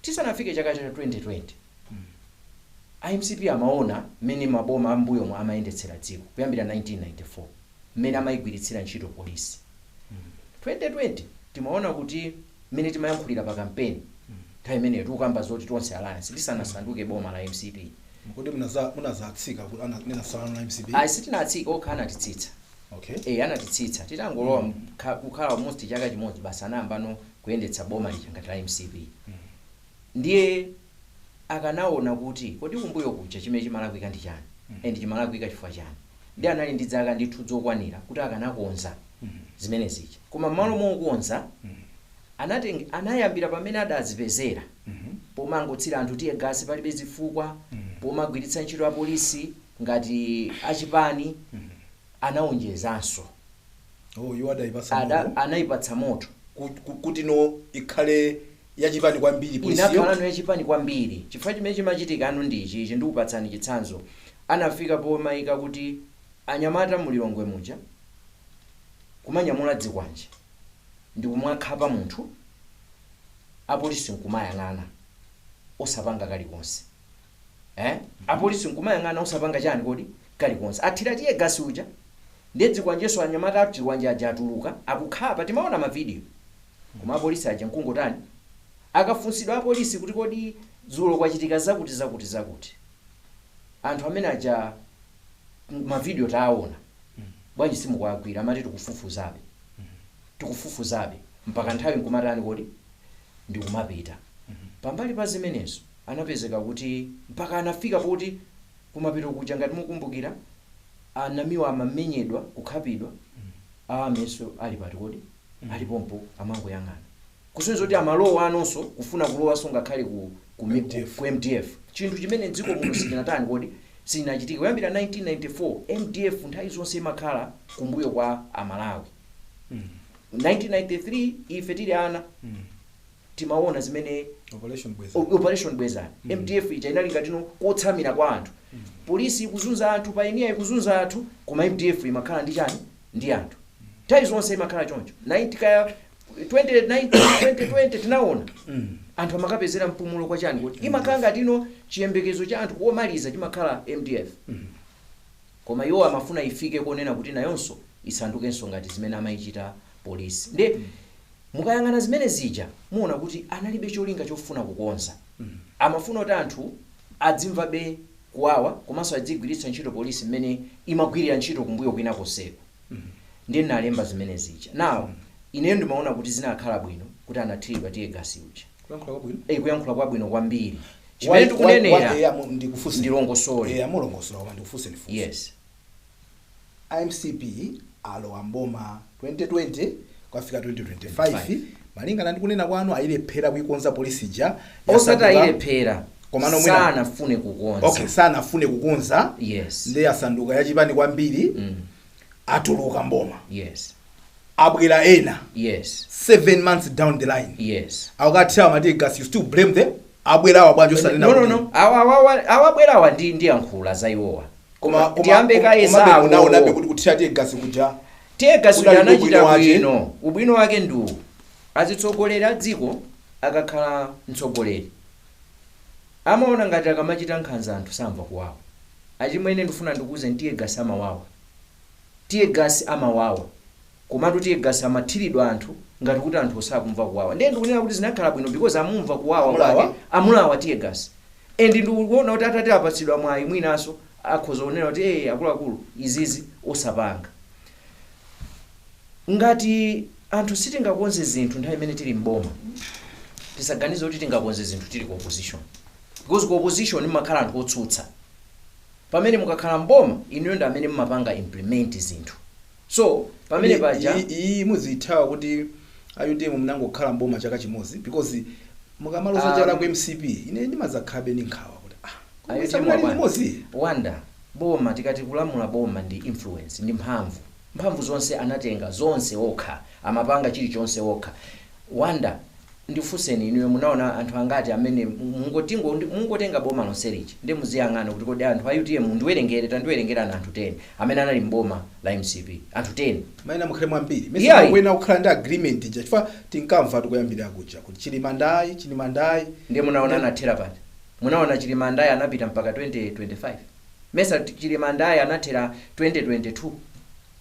Tisanafike chaka cha 2020, MCP amaona mmene maboma ambuyomo amayendetsera dziko kuyambira 1994, mmene amayigwiritsira ntchito polisi. 2020 timaona kuti mmene timayankhulira pa kampeni nthawi imeneyo, tikukamba zoti Tonse Alliance lisanasanduke boma la MCP. Kuti munazatsika kuti ninasala na MCP? Ayi, sitinatsika, okha anatitsitsa. Anatitsitsa titangolowa kukhala almost chaka chimodzi basi, anayambano kuyendetsa boma lija ngati la MCP. Ndiye akanaona kuti kodi kumbuyo kuja chimene chimalakwika ndi chani, and chimalakwika chifukwa chani, ndi anali ndi zaka ndithu zokwanira kuti akanakonza zimene zija. Koma m'malo mokonza, anayambira pamene adazipezera, pomangotsira anthu tear gas palibe zifukwa, pomagwiritsa ntchito apolisi ngati achipani, anawonjezanso. Oh, iwo adayipatsa moto. Anayipatsa moto. Kuti no ikhale yachipani kwambiri polisiyo. Inakhalano yachipani kwambiri, chifukwa chimene chimachitika anu ndi ichi. Ichi ndikupatsani chitsanzo. Anafika pomayika kuti anyamata mulilongwe muja kumanyamula dzikwanje ndikumwakhapa munthu, apolisi nkumayang'ana osapanga kalikonse, eh? Apolisi nkumayang'ana osapanga chani kodi kalikonse, athira tear gas uja, ndiye dzikwanjeso anyamata achikwanje aja atuluka akukhapa, timaona mavidiyo. Koma apolisi aja nkungotani? Akafunsidwa apolisi kuti kodi dzulo kwachitika zakuti zakuti zakuti, anthu amene aja mavidiyo taona, bwanji simukuagwira? Amati tikufufuzabe, tikufufuzabe, mpaka nthawi nkumatani kodi, ndikumapita. Pambali pa zimenezo anapezeka kuti mpaka anafika poti kumapeto kuja, ngati mukumbukira, anamiwa amamenyedwa, kukhapidwa. Ameso ali pati kodi? Alipompo amangoyang'ana, kusonyeza kuti amalowa anonso kufuna kulowanso ngakhale ku MDF. Ku MDF, chinthu chimene dziko muno sichinatani kodi, sinachitika kuyambira 1994. MDF nthawi zonse imakhala kumbuyo kwa Amalawi. 1993 ife tili ana, timaona zimene Operation Bweza. Operation Bwezani. MDF ija inali ngatino kotsamira kwa anthu. Polisi ikuzunza anthu, painiya ikuzunza anthu, koma MDF imakhala ndi chani? Ndi anthu. Nthawi zonse imakhala choncho. 90 kaya 2019, 2020 tinaona anthu amakapezera mpumulo kwa chani kuti imakhala ngatino chiyembekezo cha anthu komaliza chimakhala MDF. Koma iwo amafuna ifike konena kuti nayonso isandukenso ngati zimene amayichita polisi. Ndi mukayang'ana zimene zija, muona kuti analibe cholinga chofuna kukonza. Amafuna kuti anthu adzimvabe kuwawa, komanso adzigwiritsa ntchito polisi mmene imagwirira ntchito kumbuyo kwina konseko. Ndiye nalemba zimene zija. Now ineyo ndimaona kuti zinakhala bwino kuti anathiridwa tear gas uja. Kuyankhula kwabwino. Eh, kuyankhula kwabwino kwambiri. Chimene tikunenera, Ndikufunse. ndilongosole. Amulongosola, koma ndikufunse ndifunse. Yes. MCP alowa mboma 2020, kwafika 2025. Malingana ndi kunena kwanu, ayilephera kuikonza polisi ija. Osati ayilephera. Komano mwina- Sanafune kukonza. Okay, sanafune kukonza. Yes. Ndi asanduka yachipani kwambiri. Atuluka mboma. Yes. Abwera ena. Yes. 7 months down the line, yes akukathira ma tear gas. You still blame them? Abwerawa bwanji osanena No, no. kuti- No, awabwerawa ndi ndiyankhula za iwowa. Koma Tiyambe kaye komabe zawo. munaonabe kuti kuthira tear gas kuja Tear gas kudali uja anachita ubwino wache. bwino. Ubwino wake ndiwu: azitsogoleri a dziko akakhala mtsogoleri, amaona ngati akamachita nkhanza anthu samva kuwawa. Achimwene, ndifuna ndikuuze, tear gas amawawa, tear gas amawawa, komatu tear gas amathiridwa anthu ngati kuti anthu osakumva kuwawa. Ndiye ndikunena kuti zinakhala bwino because amumva kuwawa Amulawa? kwake. Amulawa tear gas. And ndikuona kuti atati apatsidwa mwayi, mwinanso akhoza kunena kuti, "Hey, akuluakulu, izizi osapanga." Ngati anthu sitingakonze zinthu nthawi imene tili mboma, tisaganize kuti tingakonze zinthu tili ku opposition, because ku opposition mmakhala anthu otsutsa, pamene mukakhala mboma, inuyo ndi amene mmapanga implement zinthu. So pamene paja Iyi muzithawa kuti a UTM munangokhala mboma chaka chimodzi, because mukamaloza chala ku MCP, ine ndimazakhabe ndi nkhawa kuti ah, A UTM koma munali wabwana. limodzi. Wanda, boma tikati kulamula boma ndi influence, ndi mphamvu. Mphamvu zonse anatenga zonse okha, amapanga chilichonse okha. Wanda, ndifunseni inuyo, munaona anthu angati amene mungotenga boma lonse liji ndi muziyang'ana kuti kodi anthu a UTM, ndiwerengere, tandiwerengerani anthu 10 amene anali mboma la MCP, anthu 10. Maina mukhale mwambiri. Iyayi. Mese kukhala ndi agreement ija, chifukwa tinkamva tikuyambira kuja kuti Chilima ndayi, Chilima ndayi. Ndiye munaona anathera pati? Munaona Chilima ndayi anapita mpaka 2025? Mesa Chilima ndayi anathera 2022?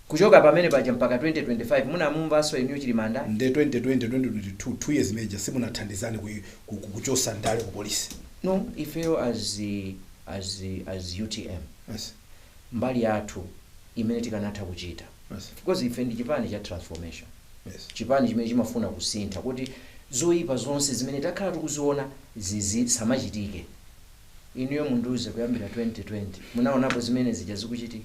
Kuchoka pamene paja mpaka 2025, munamumvanso inuyo Chilima ndayi? Nde 2020, 2022, 2 years major, simunathandizani kuchosa ndale ku polisi? No, ifeyo as UTM, mbali yathu imene tikanatha kuchita, because ife ndi chipani cha transformation, chipani chimene chimafuna kusintha kuti zoyipa zonse zimene takhala tikuziona zizi samachitike. Inuyo mundiuze, kuyambira 2020 munaonapo zimene zija zikuchitika?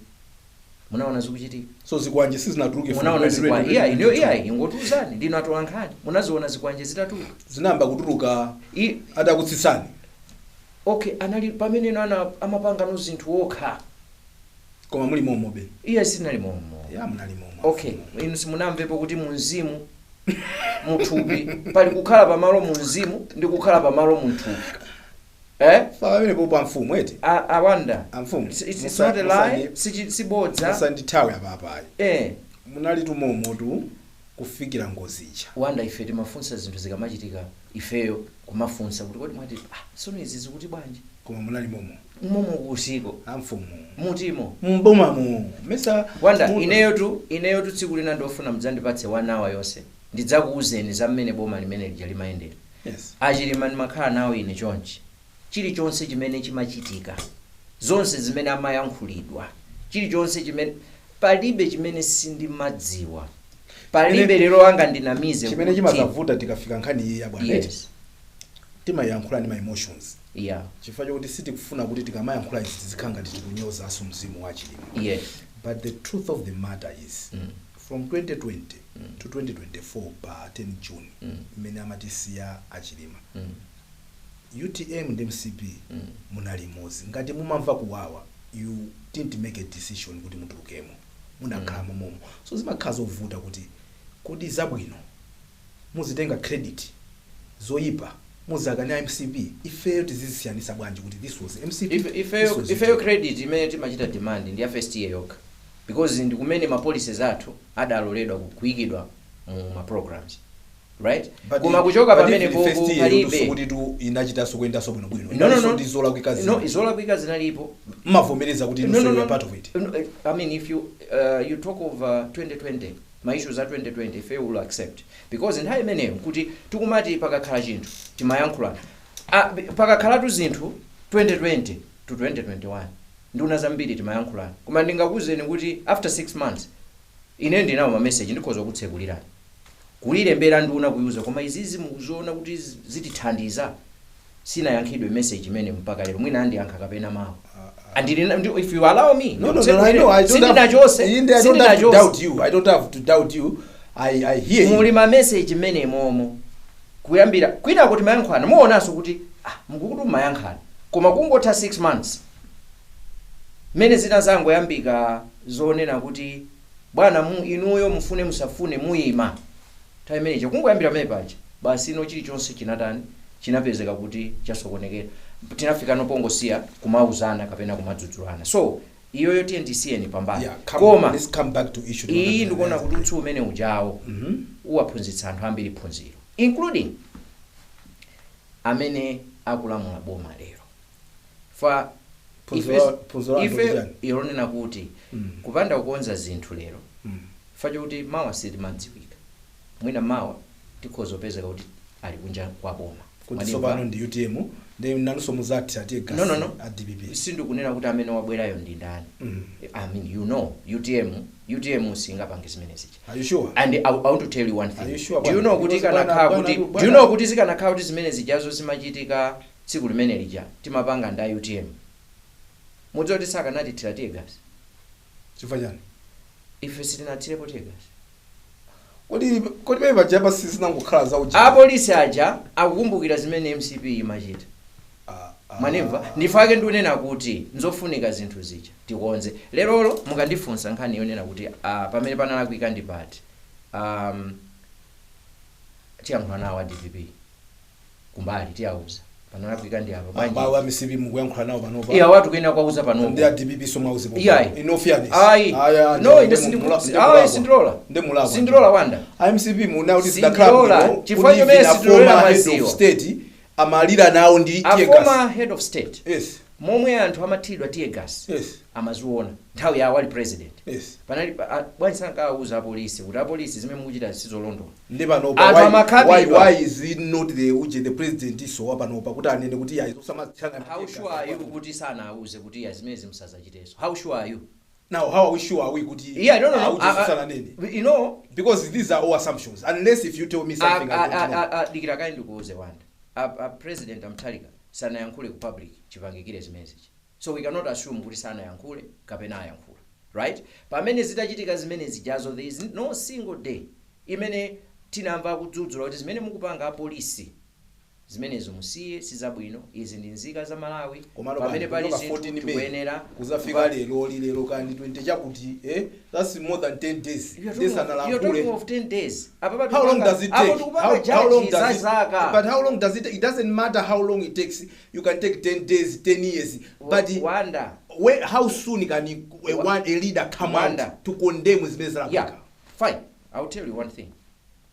Munaona zikuchitika? So zikwanje sizinatuluke from Munaona 2020, zikwanje? Iya, inuyo, 2022. iya, ingotiuzani, ndinu atolankhani, munaziona zikwanje zitatuluka? Zinayamba kutuluka atakutsitsani. Okay, anali pamene ana amapanga no zinthu okha. Koma muli momo be? Iye, sinali momo. Ya, munali momo. Okay, inu simunamvepo kuti munzimu, muthupi, pali kukhala pamalo munzimu ndi kukhala pamalo munthupi, eh? Pamene popo amfumu eti. Awanda, Amfumu, it's not a lie, sibodza. Musandithawe apapayi. Eh. Munali tumomotu kufikira ngozi ija. Wanda, ife timafunsa zinthu zikamachitika, ifeyo kumafunsa kuti kodi mwati, ah, sono izi zikuti bwanji? Koma munali momo. Momo kusiko? Amfumu. Mutimo? Mbomamo mesa? Wanda, ineyotu tsiku lina ndofuna mudzandipatse one hour yonse, ndidzakuuzeni za mmene boma limene lija limayendera. Achilima ndimakhala nawo ine chonchi. Chilichonse chimene chimachitika, zonse zimene amayankhulidwa, chilichonse chimene, palibe chimene sindimadziwa, palibe. Lero anga ndinamize Chimene kuti- chimazavuta tikafika nkhani iyi yabwana, Yes. timayankhula ndi ma emotions, chifukwa chokuti sitikufuna kuti tikamayankhula izi tizikhala ngati tikunyozanso mzimu wa Chilima. But the truth of the matter is, From 2020 to 2024 pa 10 June, mmene amatisiya aChilima, UTM ndi MCP munali imodzi. Ngati mumamva kuwawa, you didn't make a decision kuti mutulukemo, munakhala momomo. So zimakhala zovuta kuti kodi zabwino muzitenga credit, zoyipa muzakani MCP. Ifeyo tizisiyanisa bwanji kuti this was MCP, this was Ifeyo UTM? Credit imene timachita demand ndi ya first year yokha, because ndi kumene ma policies athu adaloledwa kuyikidwa mu ma programs, right? Koma kuchoka pamene popo palibe. Kuti tu inachitanso kuyendanso bwinobwino? No, no. Ndi zolakwika zina? No, zolakwika zinalipo. Mmavomereza kuti No, no, no, no. part of it? No, I mean, if you talk of 2020, ma issues a 2020, ife will accept, because nthawi imeneyo kuti tikumati pakakhala chinthu timayankhulana. Pakakhalatu zinthu 2020 to 2021, nduna zambiri timayankhulana, koma ndingakuwuzeni kuti after 6 months ine ndinawo ma message, ndikhoza kutsekulirani, kulilembera nduna kuyuza, koma izizi mukuziona kuti zitithandiza? Sinayankhidwe message imene mpaka lero. Mwina andiyankha kapena mawu. If you allow me, No, I know. I don't have, sindinachose. Inde, I don't have to doubt you. I don't have to doubt you. I hear you. Muli ma message mmene momo kuyambira kwina kuti mayankhana, muonanso kuti mukukuti mumayankhana, koma kungotha 6 months mmene zina zangoyambika zonena kuti bwana inuyo mufune musafune muyima, nthawi imeneyi kungoyambira pamene paja basi ino chilichonse chinatani, chinapezeka kuti chasokonekera. Tinafika nopongosiya kumauzana kapena kumadzudzulana. So iyoyo tiye ndisiyeni pambali. Yeah, come, Koma let's come back to issue. Iyi ndikuona kuti utsi umene ujawo uwaphunzitsa anthu ambiri phunziro, including amene akulamula boma lero fa Phunziro la anthu ife chani? Ilonena kuti kupanda kukonza zinthu lero, fa chokuti mawa sitimadziwika, mwina mawa tikhoza kupezeka kuti ali kunja kwa boma. Kuti Mwanimva? tsopano ndi UTM, ndi nanunso muzati atiye gas No. a DPP. Sindikunena kuti amene wabwerayo ndi ndani. I mean, UTM, UTM singapange zimene zija. Are you sure? And I want to tell you one Are thing. you sure, Do you bwana? know kuti Because ikanakhala kuti do you know kuti zikanakhala kuti zimene zijazo zimachitika tsiku limene lija timapanga nda UTM, mudziwa kuti sakanatithira tear gas? Chifukwa chani? Ife sitinathirepo tear gas. Kodi pamene paja pa sizinangokhala za uja? Apolisi aja akukumbukira zimene MCP imachita. Mwanimva? Ndifake ndikunena kuti nzofunika zinthu zija tikonze lerolo. Mukandifunsa nkhani yonena kuti pamene panalakwika ndi pati, tiyankhula nawo a DPP kumbali, tiyauza panalakwika ndi apa. Bwanji? Abawa MCP mukuyankhula nawo panopa? Iya, watu kuyena kwauza panopo. Ndi a DPP somwe auze? Iyayi. In fairness. Ayi. Aya, No, ine ayi, sindilola. Ndi mulakwa. Sindilola, Wanda. MCP muna kuti zidakhala Sindilola. bwino Chifukwa kuti chomene even a sindilola former head maziwa. of state amalira nawo ndi A tear gas. former head of state, momwe anthu amathidwa tear gas, amaziona nthawi yawo ali president. Panali bwanji sankawuza apolisi kuti apolisi zimene mukuchita sizolondola? Ndi panopa Anthu amakhabidwa. why is it not the uje the president iso wa panopa kuti anene kuti yayi usamachana? How sure are you kuti sanawuze kuti ya zimene musazachiteso? How sure are you? Now how are we sure are we kuti Yeah, no. uje usananene? You know, Because these are all assumptions, unless if you tell me something I don't know. Dikira kayi ndikuuze, Wanda. A President aMutharika sanayankhule ku public chipangikire zimenezi, so we cannot assume kuti sanayankhule kapena ayankhula, right? Pamene zitachitika zimene zijazo, there is no single day imene tinamva kudzudzula kuti zimene mukupanga apolisi zimenezo musiye, sizabwino, izi ndi nzika za Malawi. Komano pamene pali kuchoka zinthu 14 May tikuyenera kuzafika lero lero kandi 20 chakuti, that's more than 10 days. You are This you're talking analankhule. of 10 days. Apa How long does it take? How long does it, Zaka. But how long does it take? It doesn't matter how long it takes. You can take 10 days, 10 years, but Wanda. How soon can a leader come Wanda. out to condemn zimene zalakwika? Yeah, fine. I'll tell you one thing.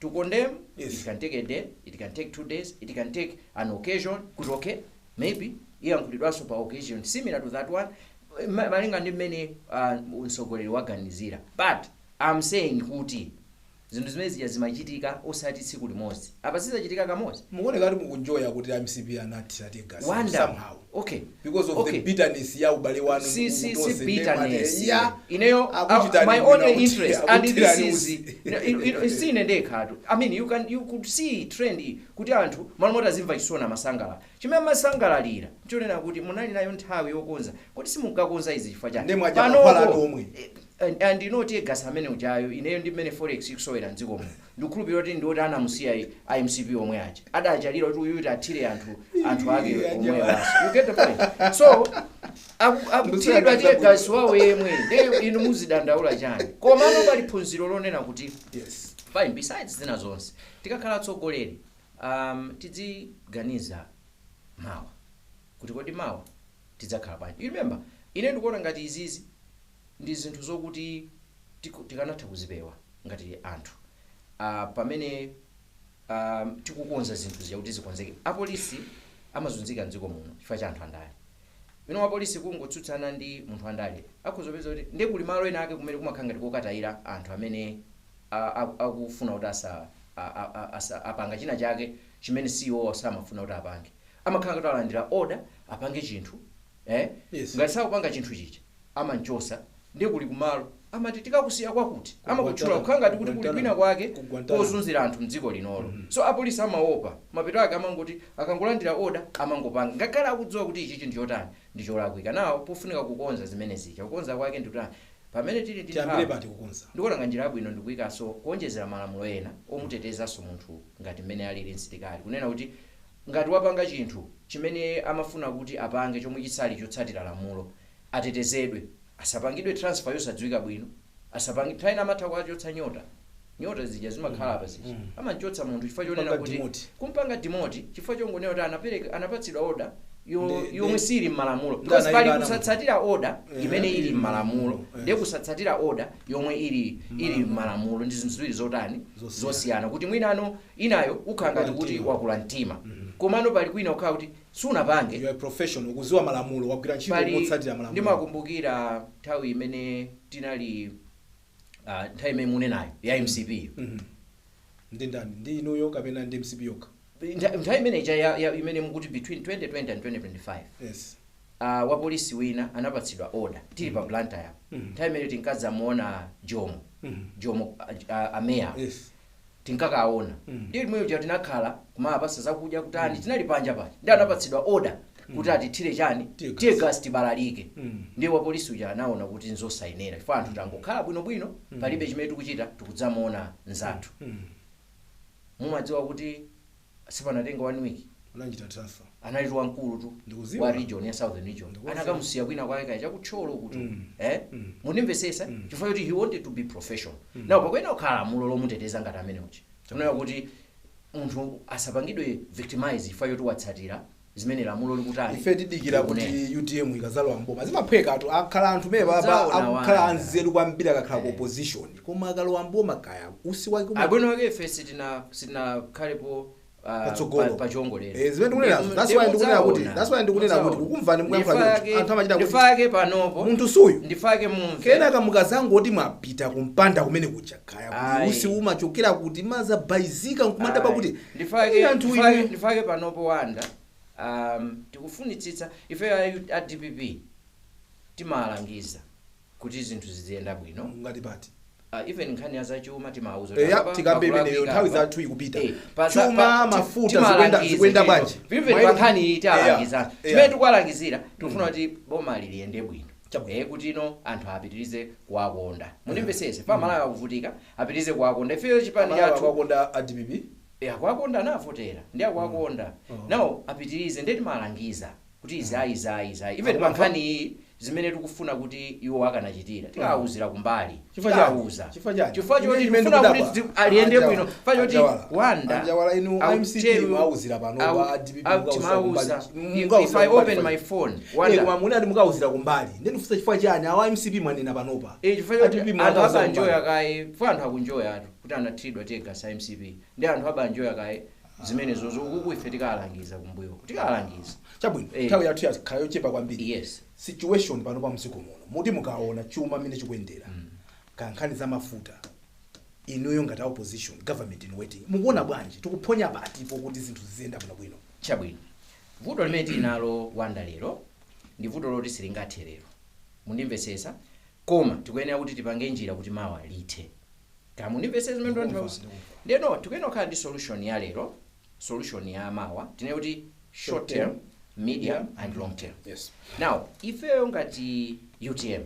To condemn, it can take a day, it can take 2 days, it can take an occasion. Kuti okay, maybe iyankhulidwanso pa occasion similar to that one, malinga ndi mmene mtsogoleri waganizira. But I'm saying kuti zinthu zimene zija zimachitika osati tsiku limodzi, apa zizachitika kamodzi. Mukuoneka kuti mukunjoya kuti MCP anati tear gas Wanda. somehow Okay. because of okay. the bitterness ya ubale wanu. Si Mutose, bitterness. ndemate, yeah. Ineyo Akuchitani my bwino only kuti interest, and this akutirani is usi. sine ndekhatu. I mean, you could see trend kuti anthu malo moti azimva chisoni amasangalala. Chimene amasangalalira nchonena kuti munali nayo nthawi yokonza, kuti simunkakonza izi chifukwa chani? Ndi mwadya mankhwala anu omwe. And you know, tear gas amene ujayo, ineyo ndi mmene forex ikusowera mdziko muno, ndikukhulupirira kuti ndiwoti anamusiya iMCP omwe aja adachalira kuti uyuti athire anthu ake omwe basi. You get the point? So akuthiridwa tear gas wawo yemwe, ndiye inu muzidandaula chani? Komano pali phunziro lonena kuti fine, besides zina zonse, tikakhala atsogoleri, tidziganiza mawa kuti kodi mawa tidzakhala bwanji. You remember, ine ndikuona ngati izizi ndi zinthu zokuti tikanatha kuzipewa ngati anthu pamene tikukonza zinthu zija kuti zikonzeke. Apolisi amazunzika mdziko muno chifukwa cha anthu andale. Ino apolisi kungotsutsana ndi munthu andale, akuzopeza kuti ndiye kuli malo ena ake kumene kumakhala ngati kokatayira anthu amene akufuna kuti asa apanga china chake chimene CEO samafuna kuti apange. Amakhala ngati alandira order apange chinthu, ngati sakupanga chinthu chicha amanchosa, ndiye kuli kumalo amati tikakusiya kwakuti, amakutchula kukhala ngati kuti kuli kwina kwake kozunzira anthu mdziko linolo. So apolisi amaopa, mapeto ake amangoti akangolandira order amangopanga, ngakhale akudziwa kuti ichichi ndi chotani, ndi cholakwika. Nawo pofunika kukonza zimene zija, kukonza kwake ndi kutani pamene tili ndi Tiyambire nthawi. pati kukonza? Ndikuona nga njira yabwino ndikuyikaso kuonjezera malamulo ena omutetezanso munthu ngati mmene alili msilikali, kunena kuti ngati wapanga chinthu chimene amafuna kuti apange chomwe chisali chotsatira lamulo, atetezedwe, asapangidwe transfer yosadziwika bwino, asapangi nthawi ina amatha kuachotsa nyota, nyota zija zimakhala apa zija, amachotsa munthu chifukwa chonena Kumpanga kuti demote. Kumpanga demote chifukwa chongonena kuti anapereka, anapatsidwa order yomwe sili m'malamulo, Ndi because pali anayikana. kusatsatira order imene ili m'malamulo, ndiye kusatsatira order yomwe ili m'malamulo ndi zinthu ziwiri zotani? Zosiyana. Zosiyana. Kuti mwinano inayo ukhala ngati Wakula kuti mtima. wakula mtima, komano pali kwina ukhala kuti sunapange. You are a professional, ukuziwa malamulo, wagwira ntchito Pali motsatira malamulo. Ndimakumbukira nthawi imene tinali nthawi imene munenayo ya MCP. Ndi ndani, ndi inuyo kapena ndi MCP yokha? Nthawi imene ija imene mukuti between 2020 and 2025, wapolisi wina anapatsidwa order tili pa Blantyre. Nthawi imene tinkadzamuona Jomo, Jomo ameya, tinkakaona, ndiye limweyo ja tinakhala kumapasa zakudya kutani, tinali panja paja, ndi anapatsidwa order kuti atithire chani? Tear gas. Tear gas, tibalalike. Ndiye wapolisi uja anaona kuti nzosayenera, chifukwa anthu tangokhala bwinobwino, palibe chimene tikuchita, tikudzamuona nzathu. Mumadziwa kuti sipanatenga one week Anachita transfer. Anali wamkulu tu Ndikuziwa. wa region ya Southern Region. Ndikuziwa. Anakamusiya kwina kwake kaya chakutcholo kuti mundimvesesa, chifukwa choti he wanted to be professional. Now pakuyenera kukhala lamulo lomuteteza ngati amene uja, kunena kuti munthu asapangidwe victimize chifukwa choti watsatira zimene lamulo likutani? Ife tidikira kuti Likunena. UTM ikazalowa mboma. Zimaphweka atu, akhala anthu mene baba Zaona akukhala wanda. anzeru kwambiri akakhala ku opposition, koma akalowa mboma kaya usi wake Abwino wake ife sitinakhalepo Patsogolo. pa chiongolero. Eh, zimene ndikunenazo, that's why ndikunena kuti kukumvani mukuyankhula choncho, anthu amachita kuti Ndifake panopo munthu suyu ndifake mumve. Kenaka mukazangoti mwapita kumpanda kumene kuja, kaya kuti Ayi. usi umachokera kuti, mazabaizika nkumadaba Ayi. kuti ndifake "Ii, anthu inu." Ndifake panopo wanda, tikufunitsitsa ife a DPP timalangiza kuti zinthu ziziyenda bwino. Ngati pati? Even nkhani ya zachuma timauza Eya, tikambe imeneyo, nthawi zathu ikupita. Chuma, mafuta, timalangiza zikuyenda chito. bwanji? Even Mwayi- pa nkhani iyi tialangiza. Chimene tikuwalangizira, tikufuna kuti boma liyende bwino. Chabwino. Kuti ino anthu apitirize kuwakonda, mundimvesese, pa Malawi akuvutika, apitirize kuwakonda. Ifeyo chipani Malawi chathu akuwakonda a DPP? Akuwakonda, anavotera ndi akuwakonda. Oh. Nawo apitirize, ndiye timalangiza kuti izayi, izayi, izayi. Even Akumva? pa nkhani iyi zimene tikufuna kuti iwo akanachitira, tikawuzira kumbali. Chifukwa chani? Tikawuza Chifukwa chani? chifukwa choti Ine chimene tikufuna kuti ndikudabwa. aliyende Anjawala. bwino, chifukwa choti Anjawala. wanda Anjawala, inu I will MCP tell you- mwauzira pano, pa DPP mukauzira timauza. kumbali. If Mukauzira I kumbali open fine. my phone, Eh, wanda koma munati mukauzira kumbali, ndiye chifukwa chani awa MCP mwanena panopa? Eh, chifukwa choti A DPP anthu mukauzira abanjoya kumbali. kaye, chifukwa anthu akunjoya atu kuti anathiridwa tear gas MCP, ndi anthu abanjoya kaye zimenezo ukuku. Ife tikalangiza kumbuyo, tikalangiza. Chabwino. Eh. Nthawi yathu yakhala yochepa kwambiri. Situation pano pa mdziko muno, muti mukaona chuma mmene chikuyendera, kankhani za mafuta, inuyo ngati opposition, government in waiting, mukuona bwanji? Tikuphonya patipo kuti zinthu ziziyenda bwinobwino? Chabwino, vuto limene tili nalo wanda lero ndi vuto loti silingathe lero, mundimvesesa, koma tikuyenera kuti tipange njira kuti mawa lithe. Kaya mundimvesesa zimene Ndikumva, ndikutanthauza? Ndikumva. Ndeno tikuyenera kukhala ndi solution ya lero, solution ya mawa, tinene kuti short term, medium and long term. Now ifeyo ngati UTM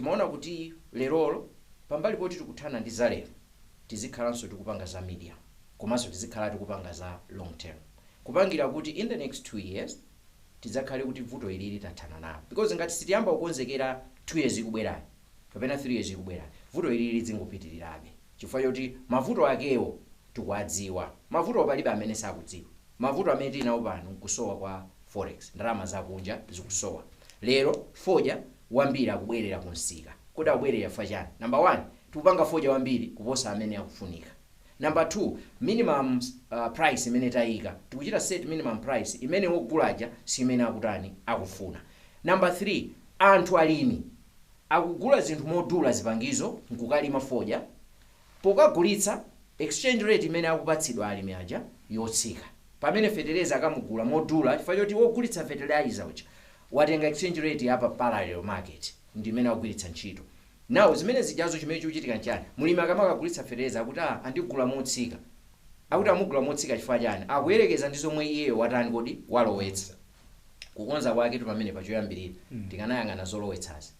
Timaona kuti lerolo, pambali poti tikuthana ndi zalero, tizikhalanso tikupanga za medium, komanso tizikhala tikupanga za long term, kupangira kuti in the next 2 years tidzakhale kuti vuto ilili tathana nalo, because ngati sitiyamba kukonzekera 2 years ikubwerayi kapena 3 years ikubwerayi, vuto ilili lidzingopitirirabe, chifukwa choti mavuto akewo tikuwadziwa. Mavuto palibe amene sakudziwa. Mavuto amene tili nawo pano nkusowa kwa forex, ndalama zakunja zikusowa. Lero fodya wambiri akubwerera kunsika. Kodi akubwerera chifukwa chani? Number one, tikupanga fodya wambiri kuposa amene akufunika. Number two, minimum price imene tayika, tikuchita set minimum price imene wogulaja si imene akutani, akufuna. Number three, anthu alimi akugula zinthu modula, zipangizo, nkukalima fodya, pokagulitsa exchange rate imene akupatsidwa alimi aja yotsika, pamene fetereza akamugula modula chifukwa choti wogulitsa fertilizer uja watenga exchange rate yapa parallel market ndi imene akugwiritsa ntchito. Now zimene zijazo, chimene chikuchitika nchani? Mulimi akamakagulitsa fetereza akuti, "Ah, andigula motsika." Akuti amugula motsika chifukwa chani? Akuyerekeza ndi zomwe iyeyo watani kodi, walowetsa. Kukonza kwake tu pamene pachoyambirira tikanayang'ana zolowetsazi,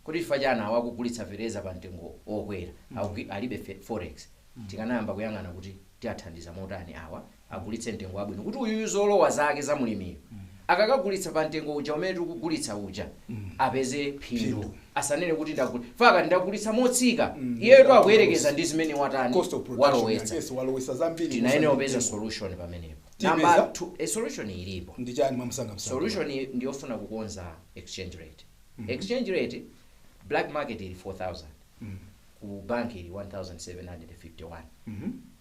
kuti chifukwa chani awa akugulitsa fetereza pa mtengo okwera? Alibe forex. Tikanayamba kuyang'ana kuti tiathandiza motani awa agulitse mtengo wabwino, kuti uyuyu zolowa zake za mulimiyo akakagulitsa pa mtengo uja umene tikugulitsa uja apeze phindu. Phindu. Asanene kuti ndagulitsa, faka ndagulitsa motsika, iyeyo akuyerekeza ndi zimene watani, Cost of production. Walowetsa. Yes, walowetsa zambiri. Tinayenera kupeza solution pamenepo. Tipeza? Number two, a solution ilipo. Ndi chani, mwamsangamsanga? Solution ndiyofuna kukonza exchange rate. Exchange rate, black market ili 4000, ku bank ili 1751.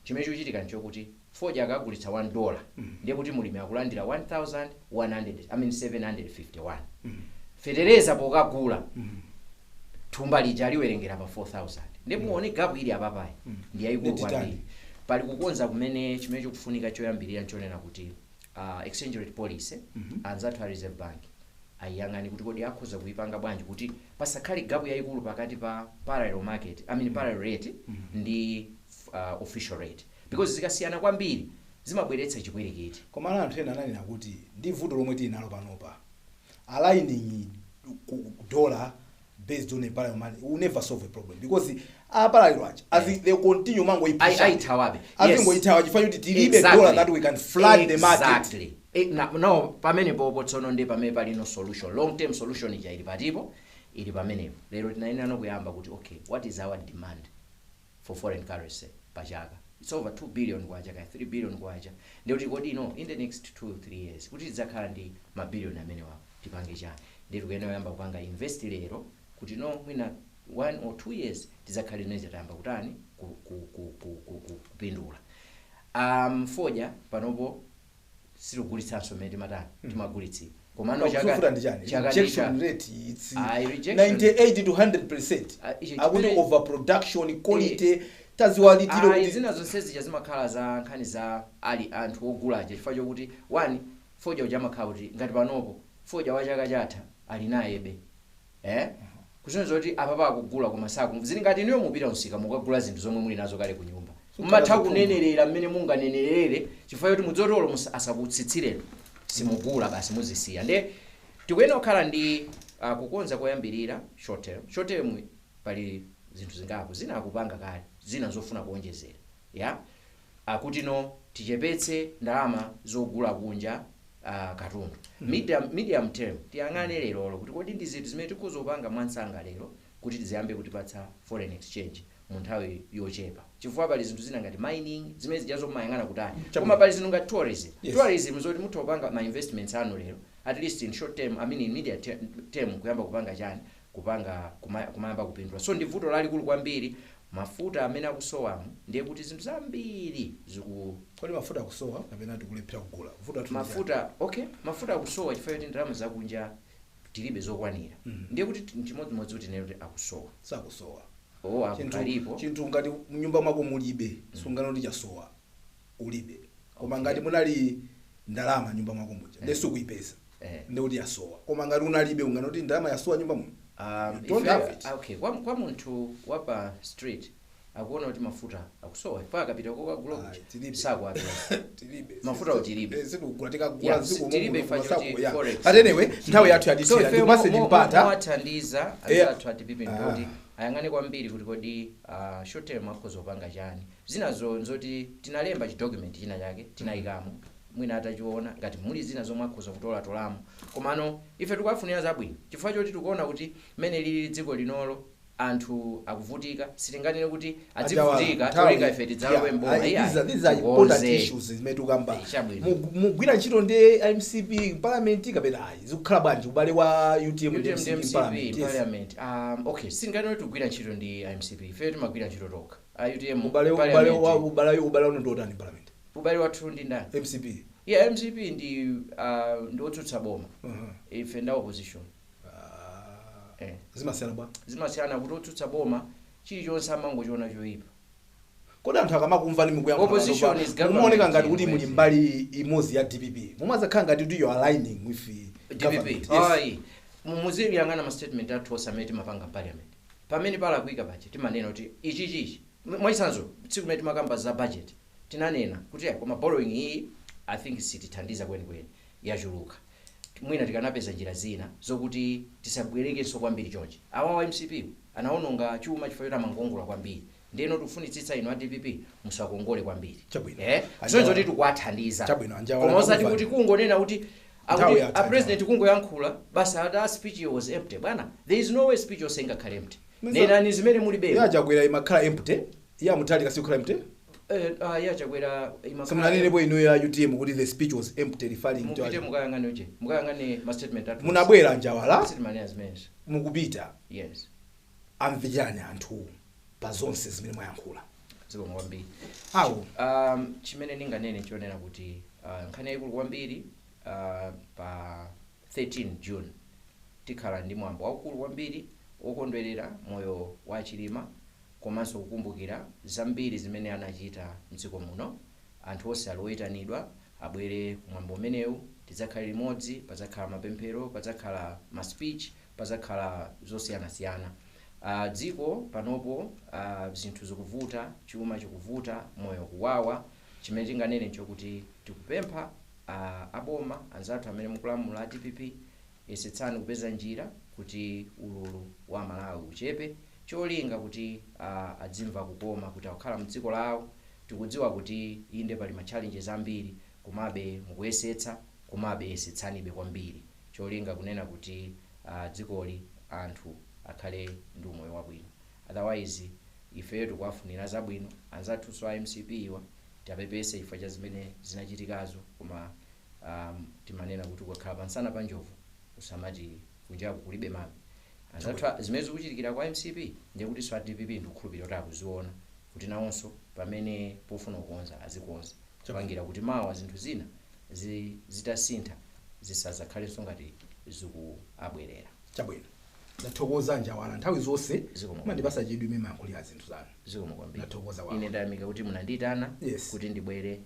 Chimene chikuchitika nchokuti fodya akagulitsa $1, ndiye kuti mulimi akulandira 1100, I mean 751. Fetereza pokagula, thumba lija aliwerengera pa 4000. Ndiye muone gap ili apapayi ndi yayikulu Ndi titani. kwambiri. Pali kukonza kumene chimene chikufunika choyambirira nchonena kuti exchange rate policy, anzathu a Reserve Bank ayang'ani kuti kodi akhoza kuipanga bwanji kuti pasakhale gap yayikulu pakati pa parallel market, I mean parallel rate, ndi official rate, because zikasiyana kwambiri zimabweretsa chipwirikiti. Koma anthu ena ananena kuti ndi vuto lomwe tili nalo panopa, aligning dollar based on a parallel money will never solve a problem, because a parallel aja as they continue mangoipusha, Ayithawabe. azingoyithawa chifukwa choti tilibe dollar that we can flood the market. Exactly. No, pamenepopo tsono ndi pamene palino solution, long term solution ija ili patipo, ili pamenepo. Lero tinayenera kuyamba kuti, okay, what is our demand for foreign currency pachaka? It's over 2 billion kwacha, kaya 3 billion kwacha. Ndikuti kodi ino in the next 2 3 years kuti tidzakhala ndi mabiliyoni amenewa, tipange chani? Ndi tikuyenera kuyamba kupanga invest lero kuti no, mwina 1 or 2 years tidzakhale neze tayamba kutani, kupindula. Fodya panopo sitigulitsanso mmene timatani, timagulitsira, komano Kufufuta ndi chani? chaka Rejection rate, it's Ayi, rejection. 98 to 100%. Ah, ichi Akuti overproduction, quality taziwalitiro. Ayi, Kuti zina zonse zija zimakhala za nkhani za ali anthu ogulaja, chifukwa chokuti one, fodya uja amakhala kuti ngati panopo fodya wa chaka chatha ali nayebe, kusonyeza kuti apapa akugula koma sakumva. Zili ngati inuyo mupita msika mukagula zinthu zomwe muli nazo kale ku nyumba, mumatha kunenerera mmene munganenerere, chifukwa choti mudzotolo asakutsitsireni, simugula basi, muzisiya. Nde tikuyenera kukhala ndi kukonza koyambirira short term. Short term pali zinthu zingapo, zina akupanga kale, zina zofuna kuonjezera ya akuti no, tichepetse ndalama zogula kunja katundu. Medium term, tiyang'ane lerolo kuti kodi ndi zinthu zimene tikhoza kupanga mwansanga lero kuti tiziyambe kutipatsa foreign exchange mu nthawi yochepa, chifukwa pali zinthu zina ngati mining zimene zijazo mmayang'ana kutali, koma pali zinthu ngati tourism. Tourism zoti mutha kupanga ma investments anu lero, at least in short term, I mean in medium term, kuyamba kupanga chani, kupanga kumayamba kupindula. So ndi vuto lalikulu kwambiri mafuta amene akusowamo, ndiye kuti zinthu zambiri ziku Kodi mafuta akusowa kapena tikulephera kugula? Vuto athu ndi chani? Mafuta, okay, mafuta akusowa chifukwa choti ndalama zakunja tilibe zokwanira. Ndiye kuti chimodzimodzi kuti nene kuti akusowa. Sakusowa. O, Chinthu akalipo. Chinthu ngati mnyumba mwako mulibe, sunganoti chasowa ulibe, koma ngati munali ndalama nyumba mwako muja ndi sukuyipeza, ndi kuti yasowa. Koma ngati unalibe, unganoti ndalama yasowa nyumba muno? You don't have it. Okay, kwa munthu wa pa street Akuona kuti mafuta akusowa, ifa akapita kokagula Ayi, kuja tilibe. sakuapeza. Tilibe. Mafuta tilibe. Sitikugula, tikagula dziko tilibe muno, ifa choti yeah. forex. But anyway, nthawi yathu So yatithera, ife ndikupase mpata. mowathandiza anzathu a DPP ndoti ayang'ane kwambiri kuti kodi short term akhoza kupanga chani. Zinazo nzoti tinalemba chidocument china chake, tinayikamo, mwina atachiona ngati muli zina zomwe akhoza kutolatolamo. Komano ife tikuwafunira zabwino chifukwa choti tikuona kuti mmene lili dziko linolo, anthu akuvutika. Sitinganene kuti adzivutika cholinga ife tidzalowe mboma. These are important issues zimene tikukamba. Chabwino. Mugwira ntchito ndi MCP parliament kapena ayi? Zikukhala bwanji ubale wa UTM ndi UTM ndi MCP MCP parliament? Yes. Parliament, okay, singanene kuti tigwira ntchito ndi MCP. Ife timagwira ntchito tokha. A UTM Ubale parliament, ubale wanu ndi otani parliament? Ubale wathu ndi ndani? MCP. Yeah, MCP ndi otsutsa boma. Ife nda opposition. Ah, eh. Zimasiyana bwa? Zimasiyana kuti otsutsa boma chilichonse amangochiona choyipa. Kodi anthu akamakumva ni mukuyankhula, Opposition is government mumaoneka ngati kuti muli in mbali imodzi ya DPP, mumazakhala ngati kuti you are aligning with the government. DPP? Yes. Ayi, muziyang'ana ma statement athu onse amene timapanga parliament. Pamene palakwika paja timanena kuti ichi chichi. Mwachitsanzo, tsiku limene timakamba za budget tinanena kuti ya, koma borrowing iyi I think sitithandiza kwenikweni, yachuluka, mwina tikanapeza njira zina zokuti tisabwerekenso kwambiri chonchi. Awa wa MCP anaononga chuma chifukwa choti amangongola kwambiri, ndiyeno tikufunitsitsa inu a DPP musakongole kwambiri. Chabwino. Eh, zonse zoti tikuwathandiza. Chabwino, Anjawa, Koma osati ndakubva. kuti kungonena kuti Nthawi akuti yatha, a president kungoyankhula basi, ati speech was empty. Bwana, there is no way speech yonse ingakhale empty. Nenani zimene mulibe. Ya Chakwera imakhala empty, ya Mutharika sikukhala empty? Ya Chakwera imakhala Simunanenepo inu ya UTM kuti the speech was empty, referring to Mupite mukayang'ane uje, mukayang'ane ma statement athu. Munabwera, Njawala. Sitimanena zimenezi. Mukupita. Yes. Amvechani anthu pa zonse zimene mwayankhula? Zikomo kwambiri. Awo. Chimene ndinganene chionera kuti nkhani yayikulu kwambiri, pa 13 June tikhala ndi mwambo waukulu kwambiri wokondwerera moyo wa Chilima komanso kukumbukira zambiri zimene anachita mdziko muno. Anthu onse ali oyitanidwa abwere kumwambo umenewu. Tidzakhala limodzi, padzakhala mapemphero, padzakhala ma speech, padzakhala zosiyanasiyana. Dziko panopo zinthu zikuvuta, chuma chikuvuta, moyo kuwawa. Chimene tinganene nchokuti tikupempha aboma anzathu amene mukulamula a DPP, yesetsani kupeza njira kuti ululu wa Malawi uchepe, cholinga kuti adzimva kukoma kuti akukhala mdziko lawo. Tikudziwa kuti inde pali ma challenges ambiri, komabe mukuyesetsa, komabe yesetsanibe kwambiri, cholinga kunena kuti dzikoli anthu akhale ndi umoyo wabwino. Otherwise ifeyo tikuwafunira zabwino anzathunso a MCP iwa. Tapepese chifukwa cha zimene zinachitikazo, koma timanena kuti ukakhala pansana pa njovu usamati kunjaku kulibe mame. Anzathu zimene zikuchitikira kwa MCP, ndiye kuti so a DPP ndikukhulupirira kuti akuziona, kuti nawonso pamene pofuna kukonza azikonza, kupangira kuti mawa zinthu zina zitasintha zisazakhalenso ngati zikuabwerera. Chabwino, ndathokoza, Njawala. Nthawi zonse Zikomo. mandipasa chidwi imene mayankhulira zinthu zanu. Zikomo kwambiri. Ndathokoza wawa. Ine ndayamika kuti munandiyitana Yes. kuti ndibwere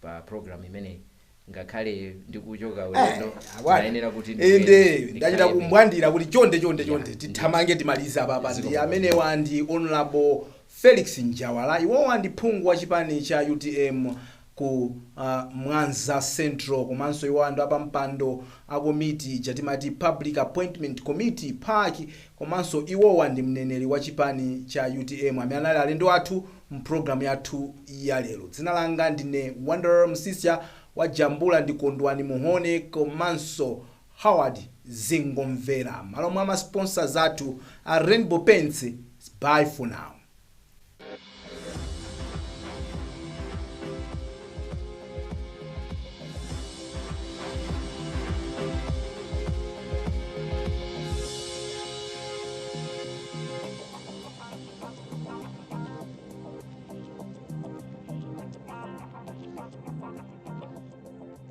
pa program imeneyi, ngakhale ndikuchoka ulendo, ndinayenera kuti Inde ndibwere, ndachita ndikhale. kumbwandira kuti chonde, chonde, chonde, tithamange timalize apapa. Ndi Zikomo. amenewa ndi Honorable Felix Njawala. Iwowa ndi phungu wa chipani cha UTM ku Mwanza Central, komanso iwowa ndi apampando a komiti chatimati Public Appointment Committee, PAC, komanso iwowa ndi mneneri wa chipani cha UTM amene anali alendo athu mpulogalamu yathu ya lero. Dzina langa ndine Wanderer Msisya wa Jambula ndi Kondwani Muhone komanso Howard Zingomvera, malo mwa ma sponsors athu a Rainbow Paints. Bye for now.